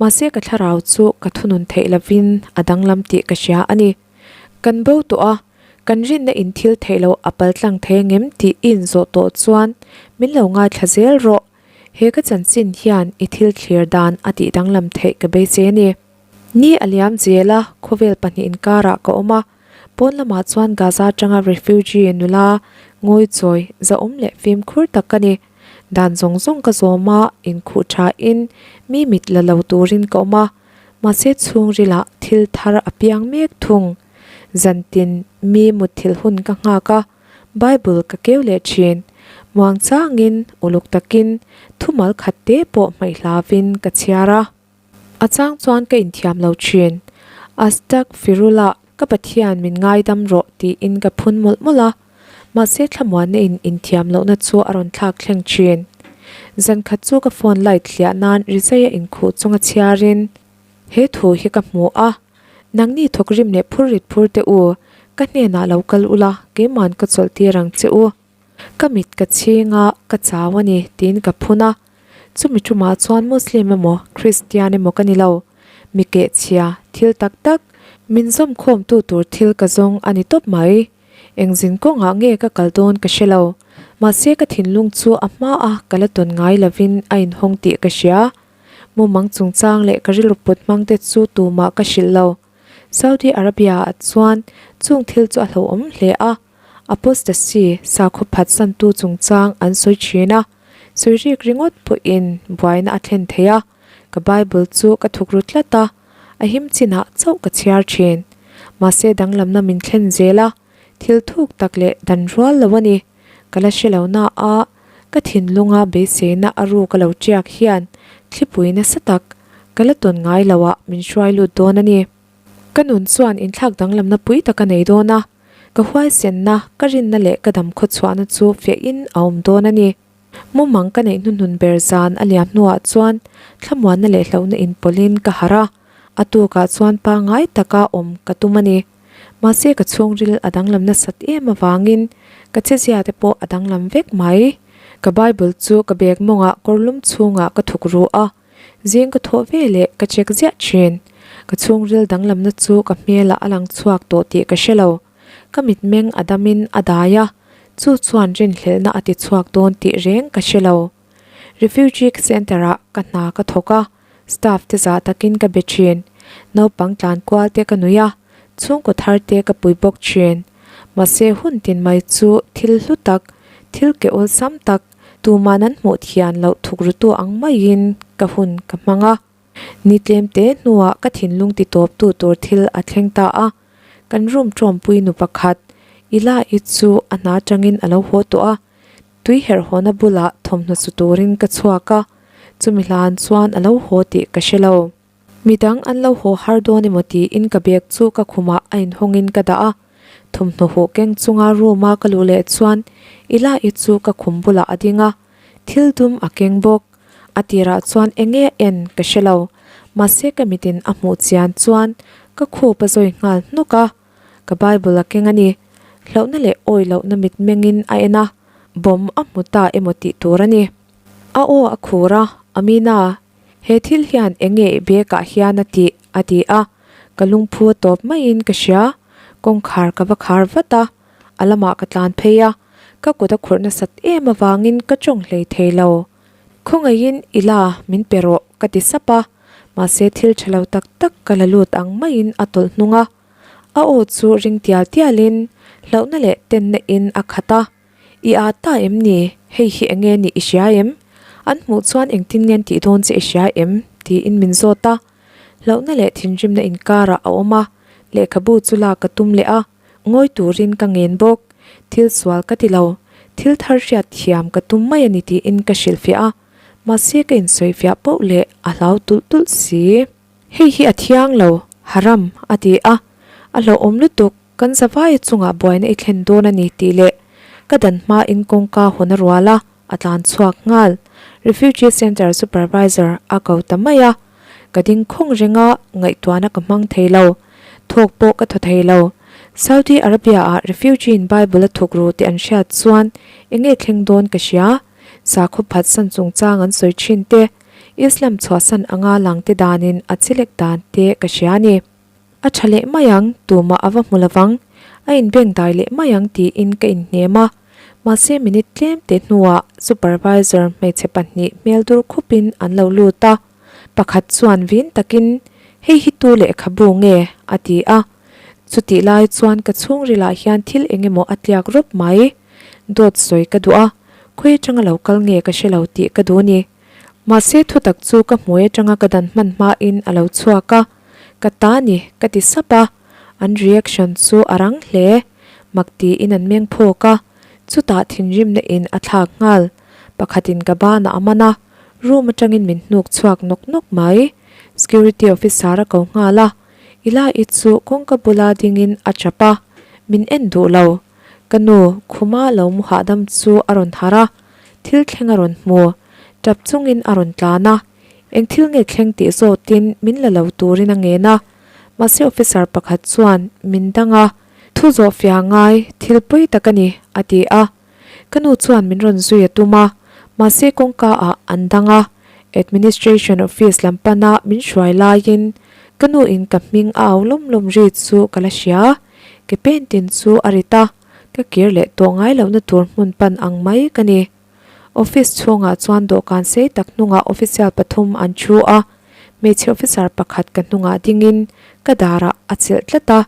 mahse ka thlarau chu ka thunun theih lovin a danglam tih ka hria a ni. Kan bo tawh a, kan rinna in thil theih loh a pal tlang thei angem tih i inzawh tawh chuan min lo ngaithla zel rawh. He ka chanchin hian i thil thlir dan a tih danglam theih ka beisei a ni. Ni a liam zel a, khawvel pahnih inkarah ka awm a, pawn lamah chuan Gaza atanga refugee nula ngawichawi zahawm leh fimkhur tak ka ni. Dan zawng zawng ka zawm a, inkhuh thain mi mit la lo turin ka awm a, mahse chhungrilah thil thar a piang mek thung. Zantin mi mutthilh hun ka nghak a, Bible ka keu leh thin. Muang changin, uluk takin, thumal khat te pawh hmaih hlavin ka chhiar a. A chang chuan ka inthiam lo thin. Astaghfirullah, ka Pathian min ngaidam rawh tiin ka phun mawlh mawlh a. Mahse thlamuanna in inthiam lohna chu a rawn thlak thleng thin. Zankhat chu ka phone light hliah nan rizaia inkhuh chunga chhiarin he thu hi ka hmu a, Nangni thawkrim leh phur rit phur teh u, ka hnenah lo kal ula, keiman ka chawlh tir ang che u. Ka mit ka chhing a, ka chau a ni, tiin ka phun a. Chumi tumah chuan Muslim emaw Kristian emaw ka ni lo. Mi kehchhia, thil tak tak, min zawmkhawmtu tur thil ka zawng a ni tawp mai. Eng zin kawngah nge ka kal dawn ka hre lo. Mahse ka thinlung chu a hma a ka la tawn ngai lovin a inhawng tih ka hria. Mumang chungchang leh ka rilru put hmang te chu tumah ka hrilh lo. Saudi Arabia ah chuan chung thil chu a hlauhawm hle a. Apostasy, sakhaw phatsantu chungchang an sawi thin a, sawi rik ringawt pawhin buaina a thlen thei a, ka Bible chu ka thuk ru tlat a, a him chinah chauh ka chhiar thin. Mahse danglamna min thlen zel a, thil thuk tak leh dan rual lo a ni. Ka la hre lo na a, ka thinlunga beiseina a ru ka lo tiak hian thlipui nasa tak ka la tawn ngai lo ah min hruai lut dawn a ni. Ka nun chuan inthlak danglamna pui tak a nei dawn a. Ka huaisenna, ka rinna leh ka dam khawchhuahna chu fiahin a awm dawn a ni. Mumang ka neih hnuhnun ber zan a liam hnuah chuan thlamuanna leh hlauhna inpawlhin ka harh a, a tukah chuan pangngai taka awm ka tum a ni. Mahse ka chhungril a danglam nasat em avangin ka chezia te pawh a danglam vek mai. Ka Bible chu ka bag mawngah kawrlum chhungah ka thuk ru a. Zing ka thawh ve leh ka check ziah thin. Ka chhungril danglamna chu ka hmelah a lang chhuak tawh tih ka hre lo. Ka mitmeng a damin a dai a, chu chuan rinhlelhna a ti chhuak dawn tih reng ka hre lo. Refugee Centre ah ka hna ka thawk a, staff te zah takin ka be thin. Naupang tlan kual te ka nuih a, chhungkaw thar te ka pui bawk thin. Mahse hun tin mai chu thil hlu tak, thil ke awlsam tak, Tuman an hmuh thian loh thuk rutu ang maiin ka hun ka hmang a. Ni tlem te hnuah ka thinlung ti tawptu tur thil a thleng ta a. Kan room tawmpui nu pakhat, Ila-i chu a hna atangin a lo haw tawh a. Tui herhhawna bulah thawmhnaw su turin ka chhuak a, chumi hlan chuan a lo haw tih ka hre lo. Midang an lo haw har dawn emaw tiin ka bag chu ka khumah a inhawngin ka dah a, thawmhnaw huh keng chunga room a ka luh leh chuan Ila-i chu ka khum bulah a ding a, thil dum a keng bawk. A tirah chuan eng nge en ka hre lo, mahse ka mitin a hmuh chian chuan ka khup a zawi nghal hnawk a, ka Bible a keng a ni. Hlauhna leh awi lohna mitmengin a en a, bawm a hmu ta emaw tih tur a ni. A aw a khur a, Amina, He thil hian eng nge i bag ah hian a tih? a ti a, ka lungphu a tawp maiin ka hria. Kawngkhar ka va khar vat a, a lamah ka tlan phei a, ka kut a khurh nasat em avangin ka tawng hlei thei lo. Khawngaihin i la, min pe rawh ka ti sap a, mahse thil tha lo tak tak ka la lut ang maiin a tawlh hnung a. A aw chu ring tial tialin hlauhna leh tenna in a khat a, I â ta em ni? Hei hi enge nih i hria em? An hmuh chuan engtin nge an tih dawn che i hria em? tiin min zawt a. Hlauhna leh thinrimna inkarah a awm a, lehkhabu chu lak ka tum leh a, ngawi turin ka ngen bawk. Thil sual ka ti lo, thil thar hriat thiam ka tum mai a ni tiin ka hrilhfiah a, mahse ka insawifiah poh leh a hlau tulh tulh si. Hei hi a thiang lo, haram, a ti a, a hlauhawm lutuk, kan zavaia chungah buaina i thlen dawn a ni tih leh ka dan hmain kawngka hawn a rual a, a tlan chhuak nghal. Refugee Centre Supervisor a ko ta mai a, ka ding khawng reng a, ngaihtuahna ka hmang thei lo, thawk pawh ka thaw thei lo. Saudi Arabia ah refugee in Bible a thuk ru tih an hriat chuan enge thleng dawn ka hria, sakhaw phatsan chungchang an sawi thin te, Islam chhuahsan anga langte danin a chilek dan te ka hria a ni. A tha leh mai ang, tumah a va hmu lovang, a inbeng dai leh mai ang tiin ka inhnem a. Mahse minute tlem te hnuah supervisor hmeichhe pahnih hmel dur khupin an lo lut a, pakhat chuan vin takin, Hei hi tu lehkhabu nge? a ti a. Chutih lai chuan ka chhungrilah hian thil eng emaw a tliak rawp mai. Dawt sawi ka duh a, khawi atanga lo kal nge ka hre lo tih ka duh ni. Mahse thutak chu ka hmui atanga ka dan hman hmain a lo chhuak a. Ka ta ni, ka ti sap a, an reaction chu a rang hle. Mak tiin an meng phawk a, chutah thinrimna in a thlak nghal. Pakhatin ka banah a man a, room atangin min hnuk chhuak nawk nawk mai. Security officer a ko nghal a, Ila-i chu kawngka bula dingin a chap a, min en duh lo. Ka nu, khuma lo mu hahdam chu a rawn harh a, thil thleng a rawn hmu. Tap chungin a rawn tlan a, Eng thil nge thleng tih zawtin min la lo turin a ngen a, mahse officer pakhat chuan min dang a, thu zawh fiah ngai thil pawi tak a ni, a ti a. Ka nu chuan min rawn zui a tum a, mahse kawngka ah an dang a, administration office lam pana min hruai laiin ka nu in ka hming a au lawm lawm ri chu ka la hria, ke pen tin chu a rit a, ka kir leh tawh ngai lohna tur hmun pan ang mai ka ni. Office chhungah chuan dawhkan sei tak hnungah official pathum an thu a, hmeichhe officer pakhat ka hnungah dingin ka darah a chilh tlat a,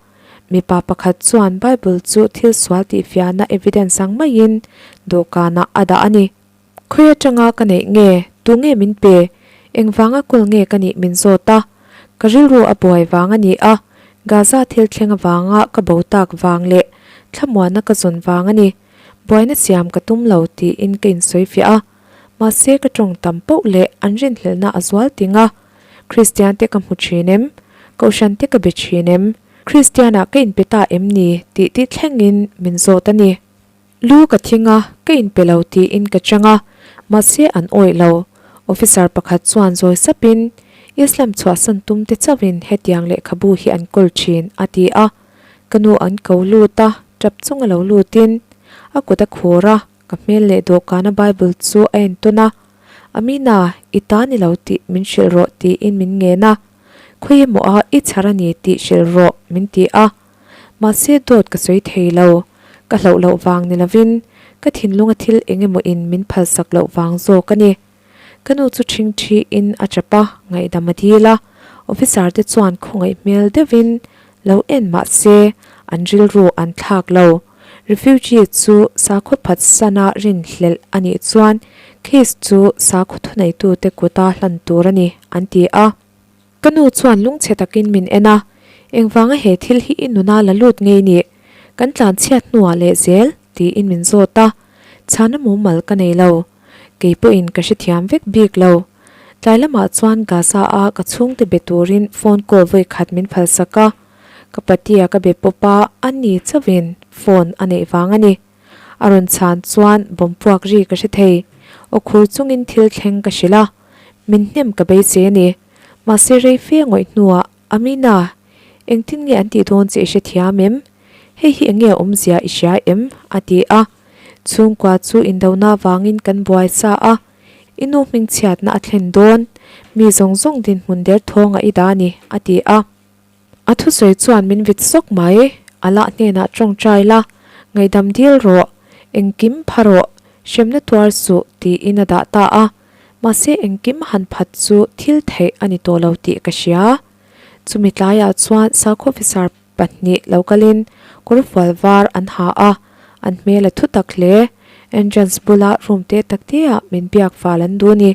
mipa pakhat chuan Bible chu thil sual tih fiahna evidence ang maiin dawhkanah a dah a ni. Khawi atanga ka neih nge? Tu nge min pe? Engvanga kawl nge ka nih min zawt a? Ka rilru a buai vang a ni a, Gaza thil thleng avanga ka bo tak vang leh thlamuanna ka zawn vang a ni. Buaina siam ka tum lo tiin ka insawi fiah a, mahse ka tawng tam poh leh an rinhlelhna a zual ting a. Kristian te ka hmu thin em? Kohhran te ka be thin em? Kristian ah ka inpe ta em ni tih tih thlengin min zawt a ni. Lu ka thing a, ka inpe lo tiin ka chang a, mahse an awih lo. Officer pakhat chuan zawi sapin, Islam chhuahsan tum te chauhin hetiang lehkhabu hi an kawl thin, a ti a. Ka nu an ko lut a, tap chung a lo lutin a kut a khur a, ka hmel leh dawhkana Bible chu a entawn a, Amina, i ta ni lo tih min hrilh rawh tiin min ngen a, khawi emaw a i chhar a ni tih hrilh rawh min ti a, mahse dawt ka sawi thei lo, ka hlauh loh vang ni lovin ka thinlunga thil eng emaw in min phalsak loh vang zawk a ni. Ka nu chu ṭhingṭhi in a ṭap a, ngaihdam a dil a, officer te chuan khawngaih hmel deuhin lo en mah se an rilru an thlak lo. Refugee chu sakhaw phatsana rinhlelh a nih chuan case chu sakhaw thuneitute kuta hlan tur a ni, an ti a. Ka nu chuan lungchhe takin min en a, Engvanga he thil hi i nuna la lut ngei nih? Kan tlanchhiat hnuah leh zel? tiin min zawt a, chhana mumal ka nei lo. Kei pawhin ka hrethiam vek bik lo. Tlai lamah chuan Gaza a ka chhungte be turin phone call vawi khat min phalsak a. Ka patia ka be pawp a, a ni chauhin phone a neih vang a ni. A rawn chhan chuan bawm puak ri ka hre thei. Aw khur chungin thil thleng ka hrilh a, min hnem ka beisei a ni. Mahse rei fe ngawih hnuah, Amina, engtin nge an tih dawn che i hrethiam em? Hei hi enge a awmzia i hria em? a ti a. Chhungkua chu indona vangin kan buai sa a, i nu hmingchhiatna a thlen dawn, mi zawng zawng dinhmun derthawng a i dah a ni, a ti a. A thusawi chuan min vit sawk mai, Allah hnenah tawngtai la, ngaihdam dil rawh, engkim pha rawh, hremna tuar suh, tiin a dah ta a. Mahse engkim han phat chu thil theih a ni tawh lo tih ka hria. Chumi tlaiah chuan sakhaw officer pahnih lo kalin kawrfual var an ha a, an hmel a thu tak hle. Entrance bula room te tak te ah min biak fal an duh a ni.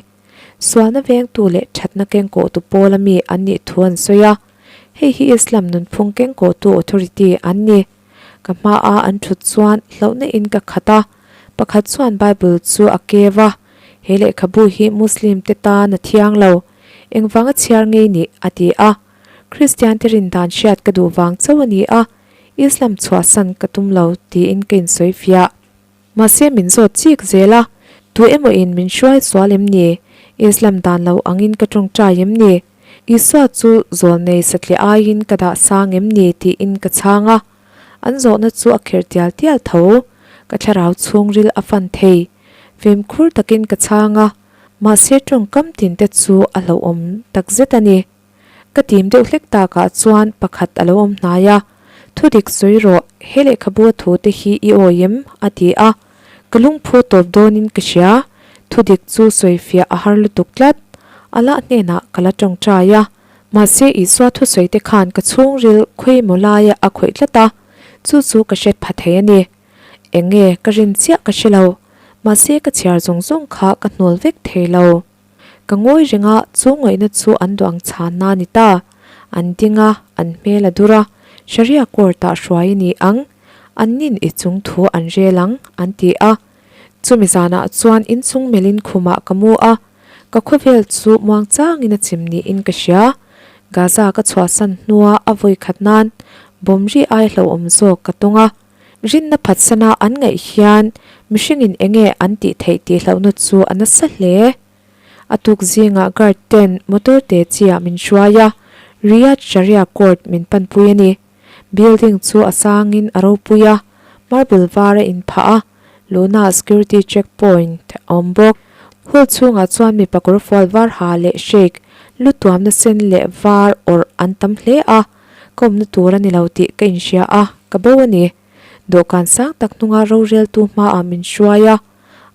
Sualna vengtu leh thatna kengkawhtu pawl ami an nih thu an sawi a. Hei hi Islam nunphung kengkawhtu authority an ni. Ka hmaa an thut chuan hlauhna in ka khat a, pakhat chuan Bible chu a kev a, He lehkhabu hi Muslim te tan a thiang lo, engvanga chhiar ngei nih? a ti a. Kristian te rin dan hriat ka duh vang chauh a ni a, Islam chhuahsan ka tum lo tiin ka insawi fiah. Mahse min zawt chik zel a, tu emaw in min hruai sual em ni? Islam dan lo angin ka tawngtai em ni? Isua chu zawlnei satliah aiin ka dah sang em ni tiin ka chhang a, an zawhna chu a kherh tial tial tho. Ka thlarau chhungril a fan thei. Fimkhur takin ka chhang a, mahse tawngkam tinte chu a hlauhawm takzet a ni. Ka tim deuh hlek takah chuan pakhat a lo awm hnai a, Thudik sawi rawh, he lehkhabu a thu te hi i awi em? a ti a. Ka lungphu tawp dawnin ka hria, thudik chu sawifiah a har lutuk tlat. Allah hnenah ka la tawngtai a, mahse Isua thusawi te khan ka chhungril khawimaw laia a khawih tlat a, chu chu ka hret pha thei a ni. Eng nge ka rin chiah ka hre lo, mahse ka chhiar zawng zawng kha ka hnawl vek thei lo. Ka ngawi reng a, chu ngaihna chu an duh ang chhanna a ni ta. An ding a, an hmel a dur a, Sharia court-ah hruai a ni ang, an nin i chung thu an rel ang, an ti a. Chumi zanah chuan inchung melhin khumah ka mu a, ka khawvel chu muangchangin a chim niin ka hria. Gaza ka chhuahsan hnua a vawi khat nan bomb ri ai hlauhawm zawk ka tawng a. Rinna phatsana an ngaih hian mihringin enge an tih theih tih hlauhna chu a nasa hle. A tuk zingah guard ten motor te chi ah min hruai a, Riyadh Sharia Court min panpui a ni. Building chu a sangin a ropui a, marble var a inphah a, luhnaah security check point a awm bawk. Hall chhungah chuan mipa kawrfual var ha leh sheikh lu tuamna sen leh var awrh an tam hle a. Ka awmna tur a ni lo tih ka inhria a, ka bo a ni. Dawhkan sang tak hnunga roreltu hmaah min hruai a,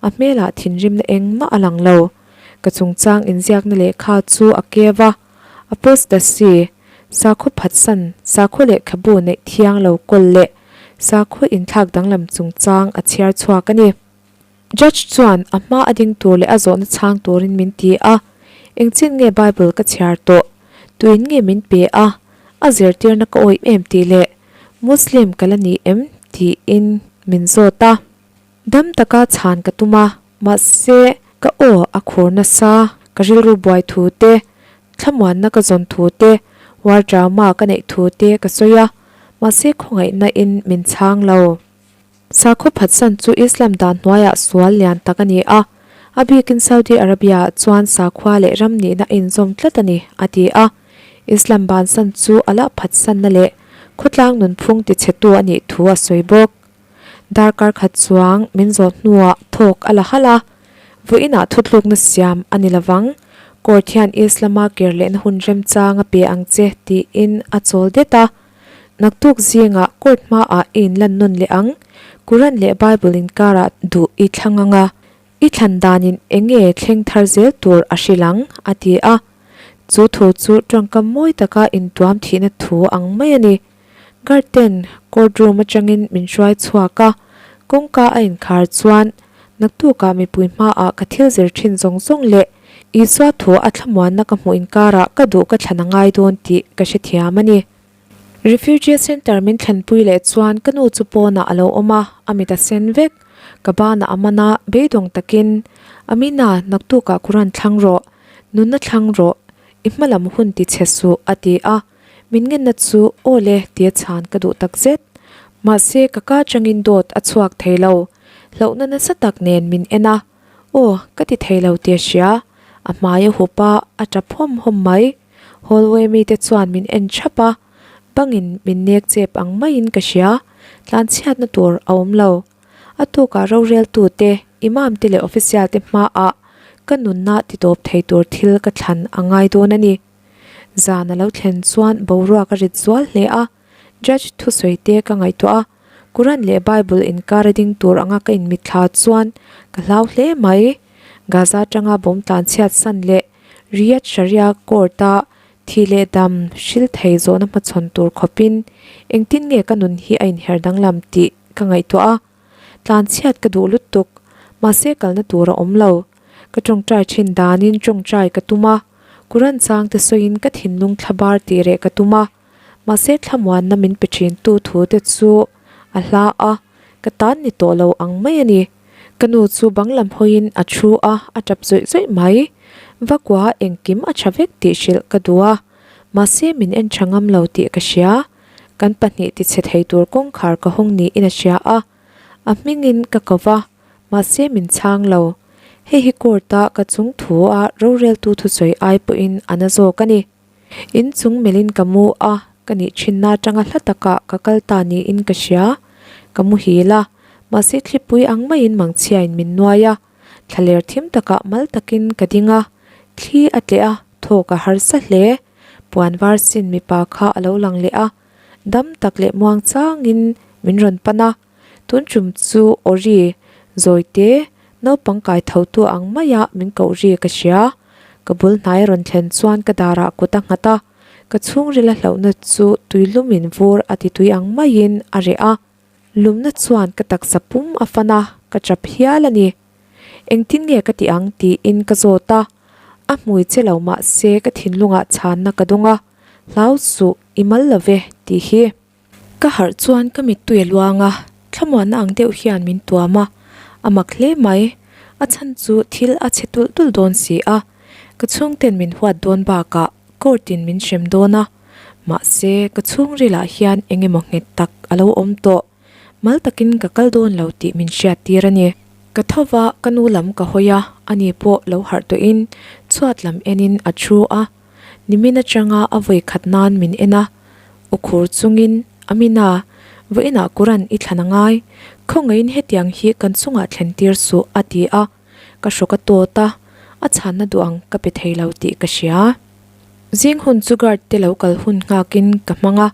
a hmelah thinrimna engmah a lang lo. Ka chungchang inziakna lehkha chu a kev a, apostasy, sakhaw phatsan, sakhaw lehkhabu neih thiang lo kawl leh sakhaw inthlak danglam chungchang a chhiar chhuak a ni. Judge chuan a hma a ding tur leh a zawhna chhang turin min ti a, Engchin nge Bible ka chhiar tawh? Tuin nge min pe a? A zirtirna ka awih em tih leh Muslim ka la ni em? tiin min zawt a. Dam taka chhan ka tum a, mahse ka aw a khur nasa, ka rilru buai thu te, thlamuanna ka zawn thu te, war trauma ka neih thu te ka sawi a, mahse khawngaihna in min chhang lo. Sakhaw phatsan chu Islam dan hnuaiah sual lian tak a ni a, a bikin Saudi Arabia-ah chuan sakhua leh ram nihna a inzawm tlat a ni, a ti a. Islam bansan chu a lah phatsanna leh khawtlang nunphung tichhetu a nih thu a sawi bawk. Darkar khat chuang min zawh hnuah thawk a la halh a, vawiinah thutlukna siam a ni lovang, court hian Islam-a ker lehna hun remchang a pe ang che tiin a chawl det a. Naktuk zingah court hmaah i inlan nawn leh ang, Quran leh Bible inkarah duh i thlang ang a, i thlan danin eng nge thleng thar zel tur a hrilh ang, a ti a. Chu thu chu tawngkam mawi taka intuam thihna thu ang mai a ni. Guard ten court room atangin min hruai chhuak a, kawngka a inkhar chuan naktukah mipui hmaah ka thil zir thin zawng zawng leh Isua thu a thlamuanna ka hmuh inkarah ka duh ka thlan a ngai dawn tih ka hrethiam a ni. Refugee Centre min thlenpui leh chuan ka nu chu pawnah a lo awm a, a mit a sen vek. Ka banah a man a, beidawng takin, Amina, naktukah Quran thlang rawh, nunna thlang rawh, i hmalam hun ti chhe suh, a ti a. Min ngenna chu aw le tia chhan ka duh takzet. Mahse, ka ka atangin dawt a chhuak thei lo. Hlauhna nasa tak nen min en a. Aw, ka ti thei lo tia hria. A hmai a hup a, a tap hawm hawm mai. Hallway mite chuan min en thap a, bangin min nek chep ang maiin ka hria. Tlanchhiatna tur a awm lo. A tukah roreltute, imam te leh official te hmaah ka nunna titawp thei tur thil ka thlan a ngai dawn a ni. Zan a lo thlen chuan boruak a rit zual hle a. Judge thusawi te ka ngaihtuah a, Quran leh Bible inkar a ding tur anga ka inmitthla chuan ka hlau hle mai. Gaza atanga bomb tlan chhiat san leh Riyadh Sharia Court-a thi leh dam hril thei zawhna hmachhawn tur khawpin engtin nge ka nun hi a inher danglam tih ka ngaihtuah a, tlan chhiat ka duh lutuk. Mahse kalna tur a awm lo. Ka tawngtai thin danin tawngtai ka tum a, Quran chang te sawiin ka thinlung thla bar tih reh ka tum a, mahse thlamuanna min pe thin tu thu te chu a hla a, ka tan ni tawh lo ang mai a ni. Ka nu chu bang lam hawiin a thu a, a tap zawih zawih mai. Vakua engkim a tha vek tih hrilh ka duh a, mahse min en tha ngam lo tih ka hria. Kan pahnih tichhe thei tur kawngkhar ka hawng niin a hria a, a hmingin ka ko va, mahse min chhang lo. Hei hi court a ka chung thu a roreltu thusawi ai pawhin a na zawk a ni. In chung melhin ka mu a, ka nih thinna atanga hla takah ka kal ta niin ka hria. Ka muhil a, mahse thlipui ang maiin mangchhiain min nuai a. Thlaler thim takah mal takin ka ding a, thli a tleh a, thawk a harsa hle. Puan var sin mipa kha a lo lang leh a, dam tak leh muang changin min rawn pan a. Tun tum chu Ori, Zawite, naupang kai tho tu ang maia min koh ri ka hria. Ka bul hnai rawn thlen chuan ka darah kut a nghat a, ka chhungrila hlauhna chu tuilumin vur a ti tui ang maiin a reh a. Lumna chuan ka taksa pum a fan a, ka chap hial a ni. Engtin nge ka tih ang tiin ka zawt a, a hmui che lo mah se ka thinlungah chhanna ka dawng a, hlau suh, i mal lo ve tih hi. Ka harh chuan ka mittui a luang a, thlamuanna ang deuh hian min tuam a, a mak hle mai. A chhan chu thil a chhe tulh tulh dawn si a, ka chhungten min huat dawn bakah court in min hrem dawn a, mahse ka chhungrilah hian eng emaw nghet tak a lo awm tawh. Mal takin ka kal dawn lo tih min hriat tir a ni. Ka tho va, ka nu lam ka hawi a, ani pawh lo harh tawhin chhuat lam enin a thu a. Nimin atanga a vawi khat nan min en a, u khur chungin, Amina, vawiinah Quran i thlan a ngai, khawngaihin hetiang hi kan chungah thlen tir suh, a ti a, ka hrawk a tawt a, a chhanna duh ang ka pe thei lo tih ka hria. Zing hun chu guard te lo kal hun nghakin ka hmang a,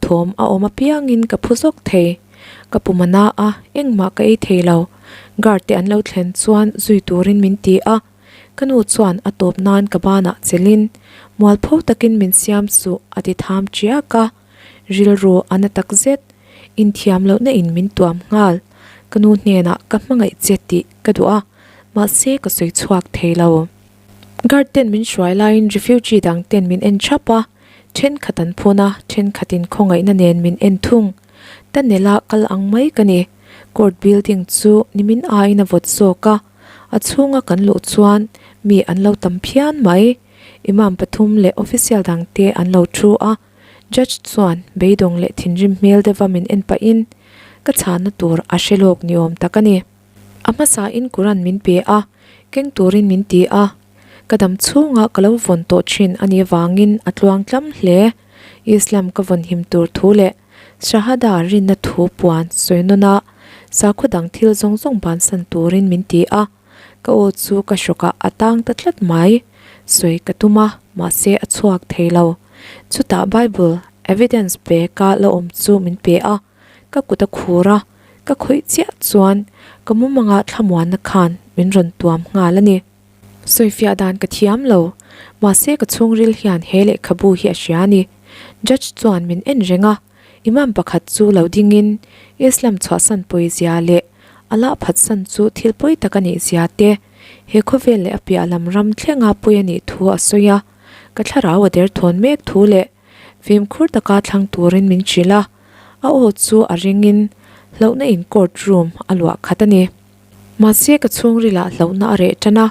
thawm a awm apiangin ka phu zawk thei. Ka pum a na a, engmah ka ei thei lo. Guard te an lo thlen chuan zui turin min ti a, Ka nu chuan a tawp nan ka banah chelin, Mualpho takin min siam suh a ti tham ṭiak a. Rilru a na tak zet. Inthiam lohna in min tuam nghal. Ka nu hnenah ka hmangaih che tih ka duh a, mahse ka sawi chhuak thei lo. Guard ten min hruai laiin refugee dang ten min en ṭhap a, ṭhenkhat an phun a, ṭhenkhatin khawngaihna nen min en thung. Tunnel-a kal ang mai ka ni. Court building chu nimin aiin a vawt zawk a. A chhunga kan luh chuan mi an lo tam phian mai. Imam pathum leh official dangte an lo thu a, judge chuan beidawng leh thinrim hmel deuha min en pahin ka chhanna tur a hre lawk ni awm tak a ni. A hmasain Quran min pe a, keng turin min ti a, ka dam chhunga ka lo vawn tawh thin a nih avangin a tluang tlam hle. Islam ka vawn him tur thu leh Shahada rinna thu puan sawi nawn a, sakhaw dang thil zawng zawng bansan turin min ti a, ka aw chu ka hrawkah a tang ta tlat mai. Sawi ka tum a, mahse a chhuak thei lo. Chutah Bible evidence pe ka la awm chu min pe a, ka kut a khur a, ka khawih chiah chuan ka mumangah thlamuanna khan min rawn tuam nghal a ni. Sawifiah dan ka thiam lo, mahse ka chhungril hian he lehkhabu hi a hria a ni. Judge chuan min en reng a, Imam pakhat chu lo dingin Islam chhuahsan pawizia leh Allah phatsan chu thil pawi tak a nih zia te, he khawvel leh a piah lam ram thlenga pawi a nih thu a sawi a, ka thlarau a derthawn mek thu leh fimkhur taka thlang turin min hrilh a, a aw chu a ringin hlauhna in court room a luah khat a ni. Mahse ka chhungrilah hlauhna a reh tan a,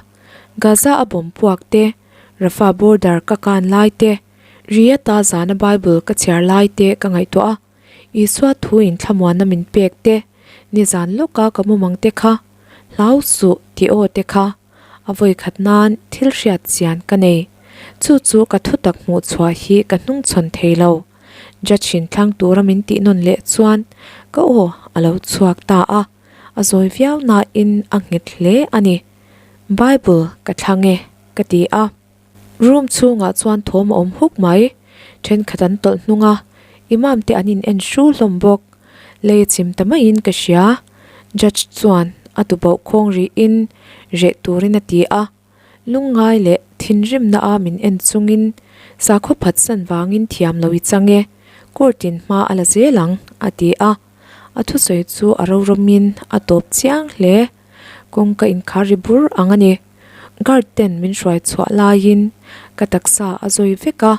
Gaza a bawm puak te, Rafah border ka kan lai te, Riyadh-a zana Bible ka chhiar lai te ka ngaihtuah a, Isua thu in thlamuanna min pek te, nizan lawka ka mumang te kha, hlau suh tih aw te kha, a vawikhat nan thil hriat chian ka nei. Chu chu ka thutak hmuh chhuah hi ka hnungchhawn thei lo. Judge in thlang tura min tih nawn leh chuan ka aw a lo chhuak ta a. A zawi viau nain a nghet hle a ni. Bible ka thlang e, ka ti a. Room chhungah chuan thawm a awm huk mai. Thenkhat an tawlh hnung a, Imam te an in en hru hlawm bawk. Lei a chim ta maiin ka hria. Judge chuan a tubauh khawng rihin reh turin a ti a. Lungngai leh thinrimna a min en chungin sakhaw phatsan vangin thiam lo i chang e, court in hma a la zel ang, a ti a. A thusawi chu a rorawmin a tawp chiang hle. Kawngka inkhar ri bur ang a ni. Guard ten min hruai chhuah laiin ka taksa a zawi vek a,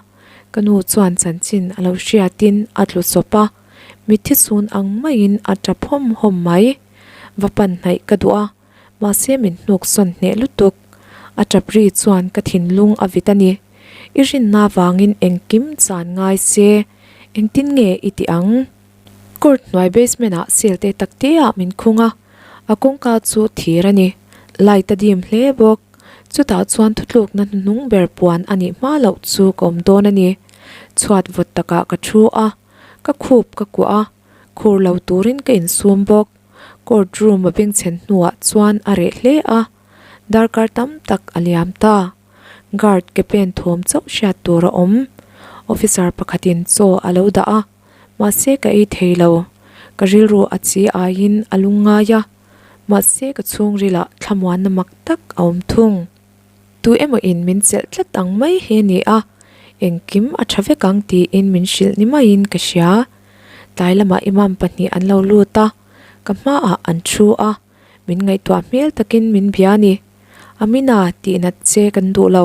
ka nu chuan chanchin a lo hriatin a tlu sawp a, mitthi chhun ang maiin a tap hawm hawm mai. Va pan hnaih ka duh a, mahse min hnuk sawn hneh lutuk. A tap ri chuan ka thinlung a vit a ni. I rinna vangin engkim chan ngai se, engtin nge i ti ang? Court hnuai basement ah cell te tak te ah min khung a, a kawngka chu thir a ni. Light a dim hle bawk. Chutah chuan thutlukna hnuhnung ber puan a nih hma loh chu ka awm dawn a ni. Chhuat vawt takah ka thu a, ka khup ka kuah a, khur lo turin ka insum bawk. Court room a bengchhen hnuah chuan a reh hle a, darkar tam tak a liam ta. Guard ke pen thawm chauh hriat tur a awm. Officer pakhatin chaw a lo dah a. Mahse ka ei thei lo. Ka rilru a chi aiin a lung ngai a, mahse ka chhungrilah thlamuanna mak tak a awm thung. Tu emaw in min chelh tlat ang mai hi a ni a, engkim a tha vek ang tiin min hrilh ni maiin ka hria. Tlai lamah imam pahnih an lo lut a, ka hmaah an thu a, min ngaihtuah hmel takin min bia a ni. Amina tihnat che kan duh lo.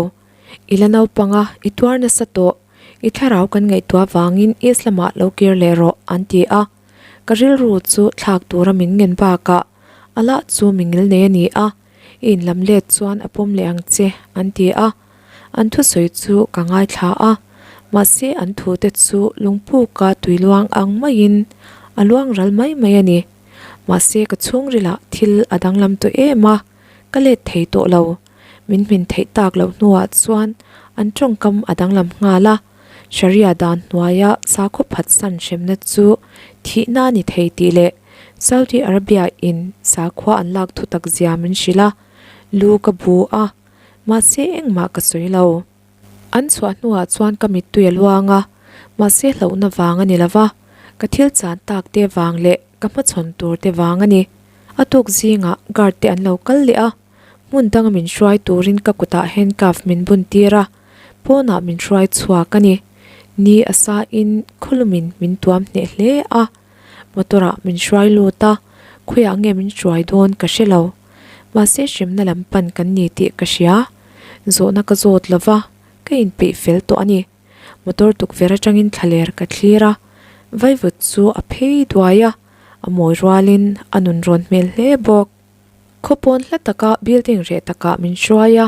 I la naupang a, i tuar nasa tawh. I thlarau kan ngaihtuah vangin Islam-ah lo kir leh rawh, an ti a. Ka rilru chu thlak tura min ngen bakah Allah chu mi ngil nei a ni a, i inlam let chuan a pawm leh ang che, an ti a. An thusawi chu ka ngaithla a, mahse an thute chu lungpuka tui luang ang maiin a luang ral mai mai a ni. Mahse ka chhungrilah thil a danglam tawh em a, ka let thei tawh lo. Min hmin theih tak loh hnuah chuan an tawngkam a danglam nghal a, Sharia dan hnuaia sakhaw phatsan hremna chu thihna a ni thei tih leh Saudi Arabia in sakhua an lak thutak zia min hrilh a, lu ka bu a, mahse engmah ka sawi lo. An chhuah hnuah chuan ka mittui a luang a, mahse hlauhna vang a ni lo va, ka thil chan tak te vang leh ka hmachhawn tur te vang a ni. A tuk zingah guard te an lo kal leh a. Hmun danga min hruai turin ka kutah handcuff min bun tir a, pawnah min hruai chhuak a ni. Ni a sain khawlumin min tuam hneh hle a, motor-ah min hruai lut a, khawiah nge min hruai dawn ka hre lo. Mahse hremna lam pan kan ni tih ka hria. Zawhna ka zawt lo va, ka inpeih fel tawh a ni. Motor tukverh atangin thlaler ka thlir a, vaivut chu a phei duai a, a mawi rualin a nun rawn hmel hle bawk. Khawpawn hla taka building reh takah min hruai a,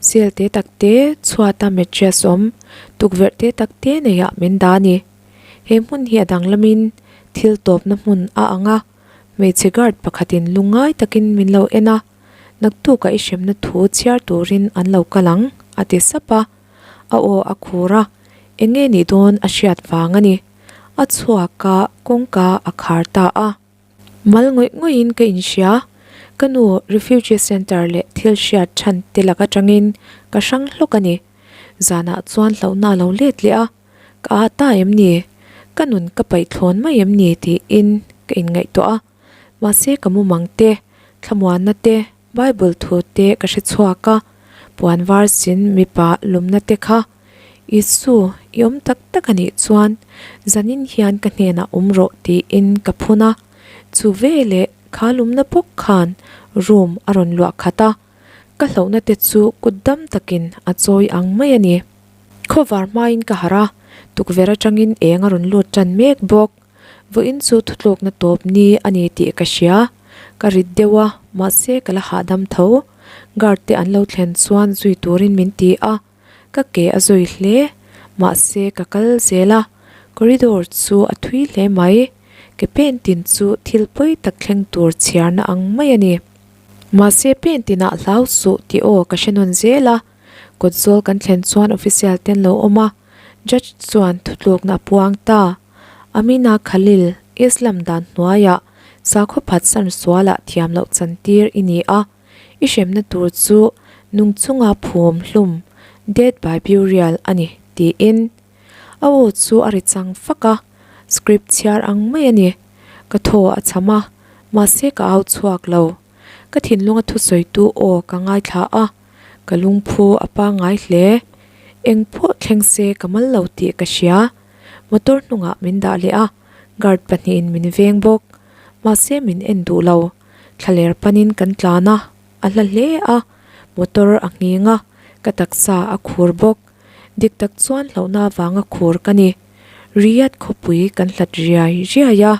cell te tak te, chhuata mattress awm, tukverh te tak te neiah min dah a ni. He hmun hi a danglamin thil tawpna hmun a ang a, hmeichhe guard pakhatin lungngai takin min lo en a, naktukah i hremna thu chhiar turin an lo kal ang, a ti sap a. A aw a khur a, eng nge nih dawn a hriat vang a ni. A chhuak a, kawngka a khar ta a. Mal ngawih ngawihin ka inhria, ka nu refugee centre leh thil hriat than te lak atangin ka hrang hlawk a ni. Zanah chuan hlauhna a lo let leh a, ka ah ta em ni? Ka nun ka paih thlawn mai em ni? tiin ka inngaihtuah a, mahse ka mumang te, thlamuanna te, Bible thu te ka hre chhuak a, puan var sin mipa lumna te kha Isu, i awm tak tak a nih chuan zanin hian ka hnenah awm rawh tiin ka phun a, chu veleh kha lumna bawk khan room a rawn luah khat a, ka hlauhna te chu kut dam takin a chawi ang mai a ni. Khawvar hmain ka harh a, tukverh atangin eng a rawn lut tan mek bawk. Vawiin chu thutlukna tawp ni a ni tih ka hria. Ka rit deuh a, mahse ka la hahdam tho. Guard te an lo thlen chuan zui turin min ti a, ka ke a zui hle. Mahse ka kal zel a, corridor chu a thui hle mai. Ke pen tin chu thil pawi tak thleng tur chhiarna ang mai a ni. Mahse pen tinah hlau suh tih aw ka hre nawn zel a. Kawt zawl kan thlen chuan official te an lo awm a, judge chuan thutlukna a puang ta. Amina Khalil, Islam dan hnuaiah sakhaw phatsan sualah thiam loh chantir i ni a, i hremna tur chu nung chunga phum hlum, death by burial, a ni, tiin. A aw chu a ri chang fak a, script chhiar ang mai a ni. Ka thaw a cham a, mahse ka au chhuak lo. Ka thinlunga thusawitu aw ka ngaithla a. Ka lungphu a pangngai hle. Eng pawh thleng se ka mal lo tih ka hria. Motor hnungah min dah leh a, guard pahnihin min veng bawk. Mahse min en duh lo. Thlaler panin kan tlan a. A hla hle a, motor a nghing a, ka taksa a khur bawk. Dik tak chuan hlauhna avanga khur ka ni. Riyadh khawpui kan hlat riai riai a.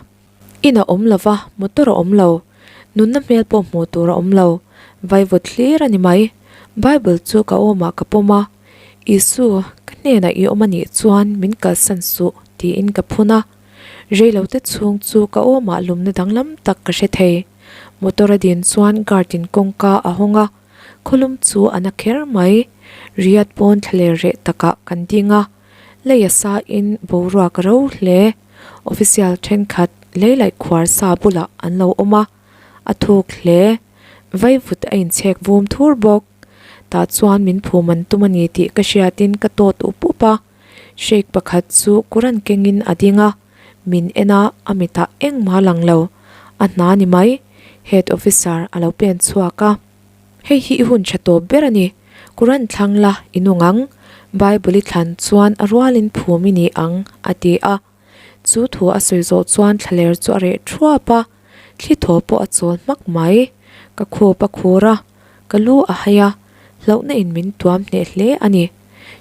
In a awm lo va, motor a awm lo. Nunna hmel pawh hmuh tur a awm lo. Vaivut hlir a ni mai. Bible chu ka awmah ka pawm a, Isu, ka hnenah i awm a nih chuan min kalsan suh, tiin ka phun a. Reilote chhung chu ka awmah lumna danglam tak ka hre thei. Motor a din chuan guard in kawngka a hawng a, khawlum chu a na kher mai. Riyadh pawn thlaler reh takah kan ding a, lei a sa in boruak a ro hle. Official thenkhat lei laih khuar sa bulah an lo awm a, a thuk hle. Vaivut a inchhek vum thur bawk. Tah chuan min phum an tum a ni tih ka hriatin ka tawt up up a. Sheikh pakhat chu Quran kengin a ding a, min en a, a mitah engmah a lang lo. A hna ni mai, Head Officer a lo pen chhuak a. Hei hi i hun tha tawp ber a ni. Quran thlang la i nung ang. Bible i thlan chuan a rualin phum i ni ang, a ti a. Chu thu a sawi zawh chuan thlaler chu a reh thuap a, thli thaw pawh a chawl hmak mai. Ka khup a khur a, ka lu a hai a, hlauhna in min tuam hneh hle a ni.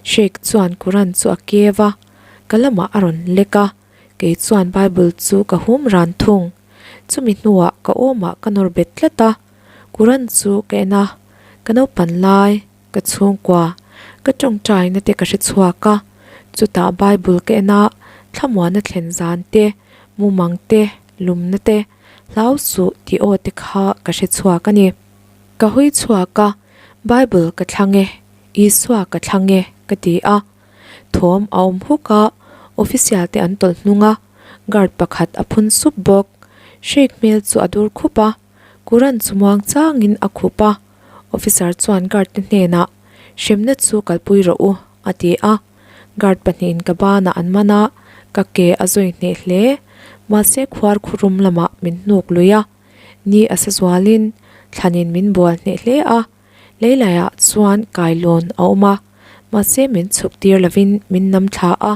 Sheikh chuan Quran chu a kev a, ka lamah a rawn lek a, kei chuan Bible chu ka hum ran thung. Chumi hnuah ka awmah ka nawr bet tlat a, Quran chu ka en a, ka naupan lai, ka chhungkua, ka tawngtaina te ka hre chhuak a, chutah Bible ka en a, thlamuana thlen zan te, mumang te, lumna te, hlau suh tih aw te kha ka hre chhuak a ni. Ka hawi chhuak a, Bible ka thlang e, Isua ka thlang e, ka ti a. Thawm a awm huk a, official te an tawlh hnung a, guard pakhat a phun sup bawk. Sheikh hmel chu a dur khup a, Quran chu muang changin a khup a, officer chuan guard te hnenah, Hremna chu kalpui rawh u, a ti a. Guard pahnihin ka banah an man a, ka ke a zawi hneh hle. Mahse khuar khurum lamah min hnuk lui a, ni a sa zualin thlanin min bual hneh hle a, leilaiah chuan kailawn a awm a, mahse min chhuk tir lovin min nam thla a,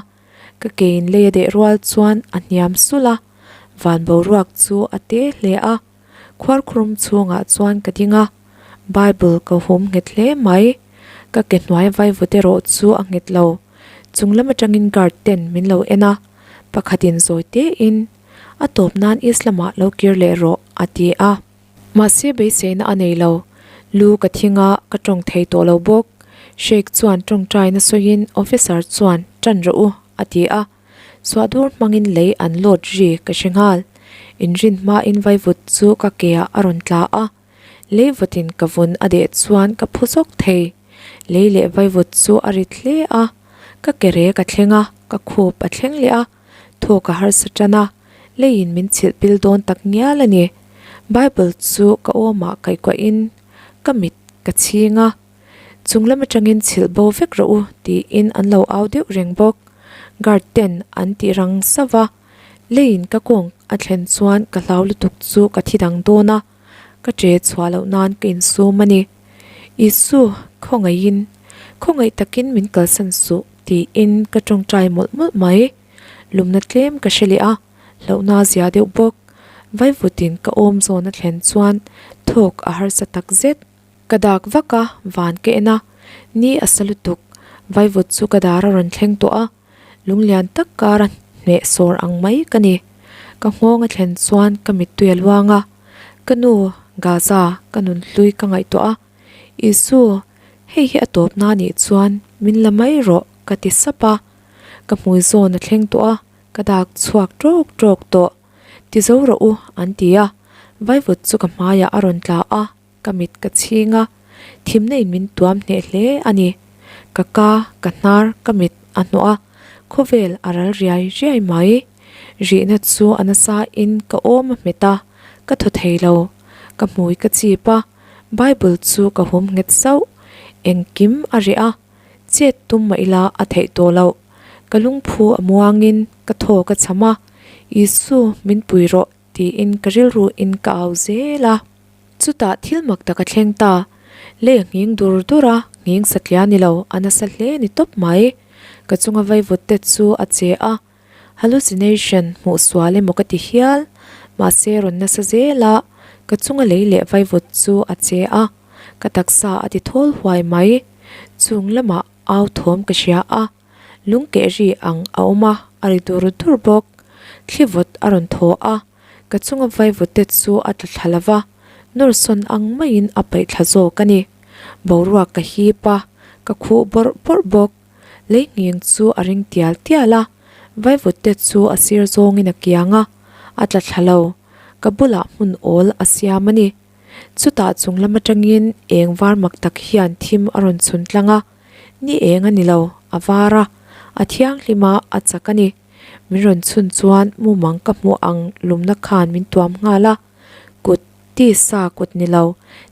ka kein lei a deh rual chuan a hniam sulh a, van boruak chu a te hle a, khuarkhurum chhungah chuan ka ding a, Bible ka hum nghet hle mai, ka ke hnuai vaivut erawh chu a nghet lo, chung lam atangin guard ten min lo en a, pakhatin zawi tein a tawp nan Islam ah lo kir leh rawh a ti a. Mahse beiseina a nei lo, lu ka thing a, ka tawng thei tawh lo bawk. Sheikh chuan tawngtaina sawiin officer chuan tan rawh u a ti a, suahdur hmangin lei an load ri ka hre nghal. Inrin hmain vaivut chu ka ke ah a rawn tla a, lei vawtin ka vun a deh chuan ka phu zawk thei. Lei leh vaivut chu a rit hle a, ka ke rek a thleng a, ka khup a thleng leh a, Thawk a harsa tan a, leiin min chhilh pil dawn tak ngial a ni. Bible chu ka awmah kaihkuahin ka mit ka chhing a, chung lam atangin chhilh bo vek rawh u tiin an lo au deuh reng bawk. Guard ten an ti rang sauh va, leiin ka kawng a thlen chuan ka hlau lutuk chu ka thi dang dawn a, ka che chhuah loh nan ka insum a ni. Isu, khawngaihin, khawngaih takin min kalsan suh tiin ka tawngtai mawlh mawlh mai. Lumna tlem ka hre leh a, hlauhna zia deuh bawk. Vaivutin ka awm zawn a thlen chuan thawk a harsa tak zet. Ka dak vak a, van ka en a, ni a sa lutuk. Vaivut chu ka dar a rawn thleng tawh a, lunglian tak kara hneh sawr ang mai ka ni. Ka nghawng a thlen chuan ka mittui a luang a, ka nu, Gaza, ka nunhlui ka ngaihtuah a, Isu, hei hi a tawpna nih chuan min la mai rawh ka ti sap a. Ka hmui zawn a thleng tawh a, ka dak chhuak tawk tawk tawh. Ti zo rawh u, an ti a. Vaivut chu ka hmaiah a rawn tla a, ka mit ka chhing a. Thimna in min tuam hneh hle a ni. Ka ka, ka hnar, ka mit a hnawh a, khawvel a ral riai riai mai. Rihna chu a nasa in ka awm a hmet a, ka thaw thei lo. Ka hmui ka chip a, Bible chu ka hum nghet sauh. Engkim a reh a. Chet tum mah ila a theih tawh loh. Ka lungphu a muangin ka thaw ka cham a, Isu min pui rawh tiin ka rilru in ka au zel a. Chutah thil mak tak a thleng ta. Lei a nghing dur dur a, nghing satliah a ni lo, a nasa hle ni tawp mai. Ka chunga vaivut te chu a che a, hallucination hmuh sual emaw ka ti hial. Mahse rawn nasa zel a, ka chunga lei leh vaivut chu a che a. Ka taksa a ti thawl huai mai. Chung lamah au thawm ka hria a, lung keh ri ang a awm a, a ri dur dur bawk. Thli vawt a rawn thaw a, ka chunga vaivut te chu a tla thla lo va, nawr sawn ang maiin a paih thla zawk a ni. Boruak ka hip a, ka khuh bawrh bawrh bawk. Lei ngheng chu a ring tial tial a, vaivut te chu a sir zawngin a kiang a, a tla thla lo. Ka bulah hmun awl a siam a ni. Chutah chung lam atangin eng var mak tak hian thim a rawn chhun tlang a, ni eng a ni lo, a var a, a thianghlim a, a chak a ni. Min rawn chhun chuan mumang ka hmuh ang lumna khan min tuam nghal a, kut, tisa kut ni lo,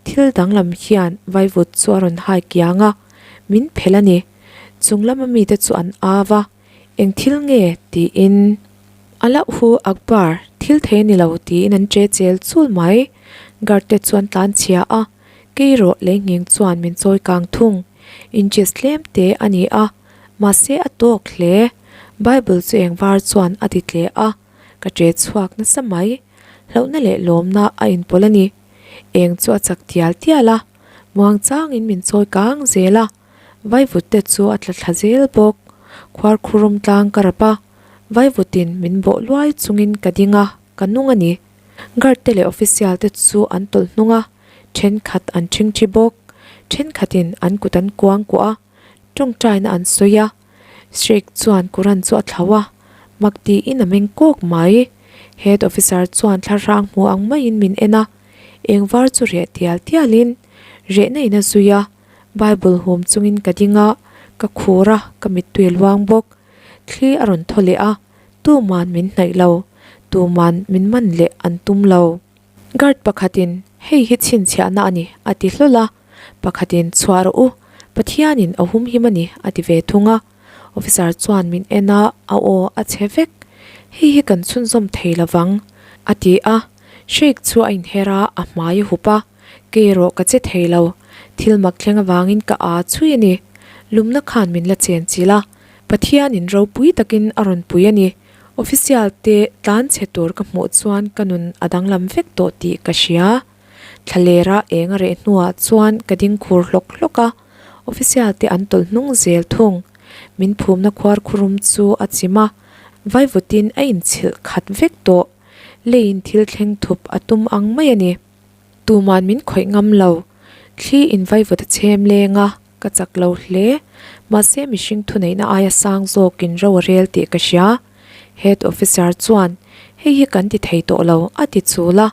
thil danglam hian vaivut chu a rawn hai kiang a, min phelh a ni. Chung lama mite chu an au a, Eng thil nge? tiin. Allahu Akbar, thil thei a ni lo tiin an che chel chul mai. Guard te chuan tlan chhia a, kei rawh lei ngheng chuan min chawi kang thung. Inches tlem te a ni a, mahse a tawk hle. Bible chu eng var chuan a ti tle a, ka che chhuak nasa mai. Hlauhna leh lawmna a inpawlh a ni. Eng chu a chak tial tial a, muang changin min chawi kang zel a. Vaivut te chu a tla thla zel bawk. Khuarkhurum tlang ka rap a, vaivutin min bawh luai chungin ka ding a, ka nung a ni. Guard te leh official te chu an tawlh hnung a, thenkhat an ṭhingṭhi bawk. Thenkhatin an kut an kuang kuah a, tawngtaina an sawi a. Sheikh chuan Quran chu a thlauh a, mak tiin a meng kawk mai. Head officer chuan thlarang hmu ang maiin min en a, eng var chu reh tial tialin rehna in a zui a. Bible hum chungin ka ding a, ka khur a, ka mittui a luang bawk. Thli a rawn thaw leh a, tuman min hnaih lo, tuman min man leh an tum lo. Guard pakhatin, Hei hi chhinchhiahna a ni, a ti hlawl a. Pakhatin, Chhuah rawh u, Pathianin a humhim a ni, a ti ve thung a. Officer chuan min en a, a aw a chhe vek. Hei hi kan chhunzawm thei lovang, a ti a. Sheikh chu a inher a, a hmai a hup a. Kei erawh ka che thei lo, thil mak thleng avangin ka aa chhui a ni. Lumna khan min la chen chilh a, Pathianin ropui takin a rawn pui a ni. Official te tlan chhe tur ka hmuh chuan ka nun a danglam vek tawh tih ka hria. Thlalera eng a reh hnuah chuan ka ding khur hlawk hlawk a, official te an tawlh hnung zel thung. Min phumna khuar khurum chu a chim a, vaivutin a inchhilh khat vek tawh. Leiin thil thleng thup a tum ang mai a ni. Tuman min khawih ngam lo. Thli in vaivut a chhem leng a, ka chak lo hle. Mahse mihring thuneihna aia sang zawkin ro a rel tih ka hria. Head officer chuan, Hei hi kan ti thei tawh lo, a ti chul a.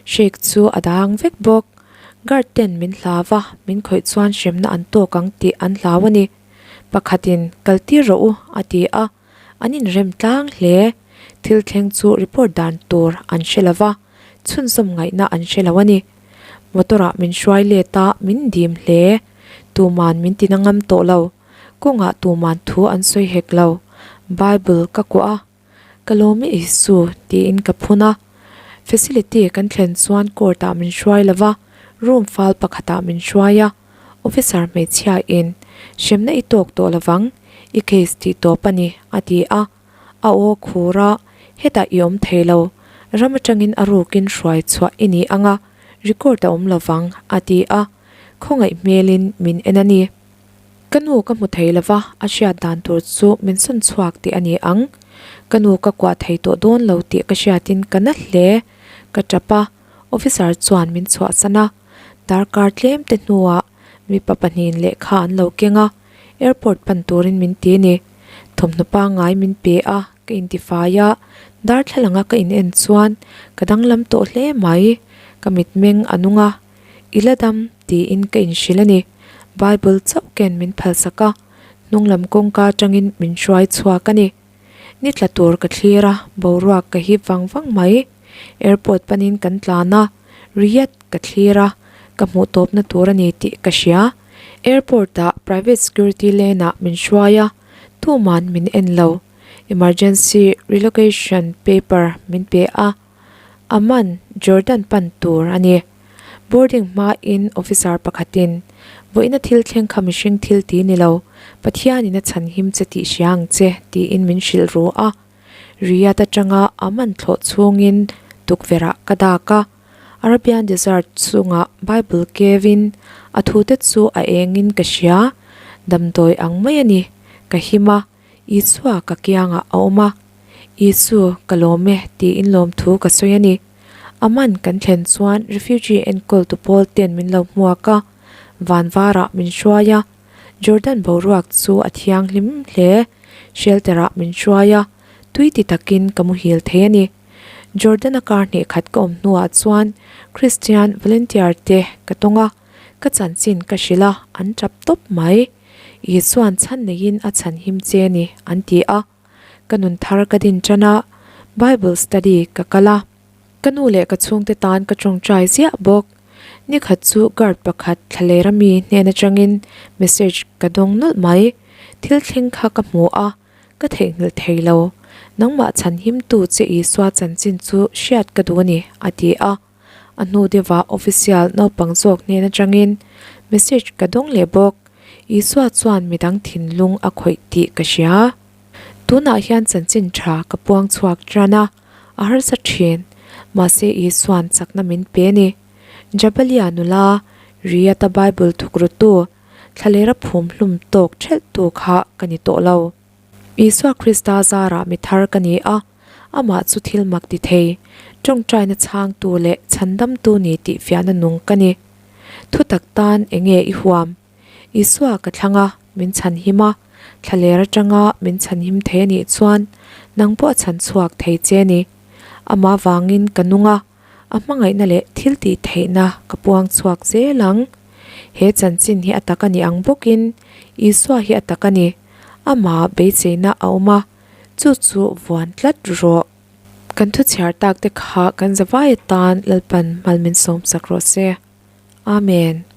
Sheikh chu a dang vek bawk. Guard ten min hlau a, min khawih chuan hremna an tawk ang tih an hlau a ni. Pakhatin, Kaltir rawh u, a ti a. An inrem tlang hle. Thil thleng chu report dan tur an hre lo va, chhunzawm ngaihna an hre lo a ni. Motor ah min hruai let a, min dim hle. Tuman min tina ngam tawh lo. Kawngah tuman thu an sawi hek lo. Bible ka kuah a, Ka lawm i Isu tiin ka phun a. Facility kan thlen chuan court ah min hruai lo va, room fal pakhat ah min hruai a. Officer hmeichhia in, Hremna i tawk tawh lovang, i case tih tawp a ni, a ti a. A aw khur a, Hetah i awm thei lo, ram atangin a rukin hruai chhuah i ni ang a, record a awm lovang, a ti a. Khawngaih hmelin min en a ni. Ka nu ka hmu thei lova, a hriat dan tur chu min sawn chhuak tih a ni ang. Ka nu ka kuah thei tawh dawn lo tih ka hriatin ka na hle. Ka tap a, officer chuan min chhuahsan a. Darkar tlem te hnuah mipa pahnihin lehkha an lo keng a, airport pan turin min ti a ni. Thawmhnaw pangngai min pe a, ka intifai a, darthlalang a ka in en chuan ka danglam tawh hle mai. Ka mitmeng a nung a, I la dam tiin ka inhrilh a ni. Bible chauh ken min phalsak a, hnunglam kawngka atangin min hruai chhuak a ni. Ni tla tur ka thlir a, boruak ka hip vang vang mai. Airport panin kan tlan a, Riyadh ka thlir a, ka hmuh tawpna tur a ni tih ka hria. Airport ah private security lane ah min hruai a, tuman min en lo. Emergency relocation paper min pe a, Amman, Jordan pan tur a ni. Boarding hmain officer pakhatin, Vawiina thil thleng kha mihring thil ti ni lo, Pathianin a chhanhim che tih hria ang che, tiin min hrilh ru a. Riyadh atanga Amman thlawh chhungin tukverh ah ka dak a. Arabian Desert chungah Bible kevin a thute chu a engin ka hria, damdawi ang mai a ni, ka him a, Isua ka kiangah a awm a, Isu, ka lawm e tiin lawmthu ka sawi a ni. A man kan thlen chuan refugee enkawltu pawl ten min lo hmuak a, van varah min hruai a, Jordan boruak chu a thianghlim hle, shelter ah min hruai a, tui ti takin ka muhil thei a ni. Jordan-a kar hnih khat ka awm hnuah chuan Christian volunteer te ka tawng a, ka chanchin ka hrilh a, an tap tawp mai. Isua'n chhan neiin a chhan him che a ni, an ti a. Ka nun thar ka din tan a, Bible study ka kal a. Ka nu leh ka chhungte tan ka tawngtai ziah bawk. Nikhat chu guard pakhat thlalera mi hnen atangin message ka dawng nawlh mai. Thil thleng kha ka hmu a, ka theihnghilh thei lo. Nangmah chhanhimtu che Isua chanchin chu hriat ka duh a ni, a ti a. A hnu deuhah official naupang zawk hnen atangin message ka dawng leh bawk. Isua chuan midang thinlung a khawih tih ka hria. Tunah hian chanchin tha ka puang chhuak tan a, a harsa thin. Mahse Isua'n chakna min pe a ni. Jabalia nula, Riyadh-a Bible thukrutu, thlalera phum hlum tawk thelhtu kha ka ni tawh lo. Isua Krista zarah mi thar ka ni a, amah chu thil mak ti thei, tawngtaina chhangtu leh chhandamtu ni tih fiahna nung ka ni. Thutak tan enge i huam? Isua ka thlang a, min chhanhim a, thlaler atanga min chhanhim thei a nih chuan nang pawh a chhan chhuak thei che a ni. Amah vangin ka nung a, a hmangaihna leh thil tih theihna ka puang chhuak zel ang. He chanchin hi a tak a ni ang bawkin Isua hi a tak a ni. Amah beiseina a awm a, chu chu vuan tlat rawh. Kan thuchhiar tak te kha kan zavai atan Lalpan mal min sawmsak rawh se. Amen.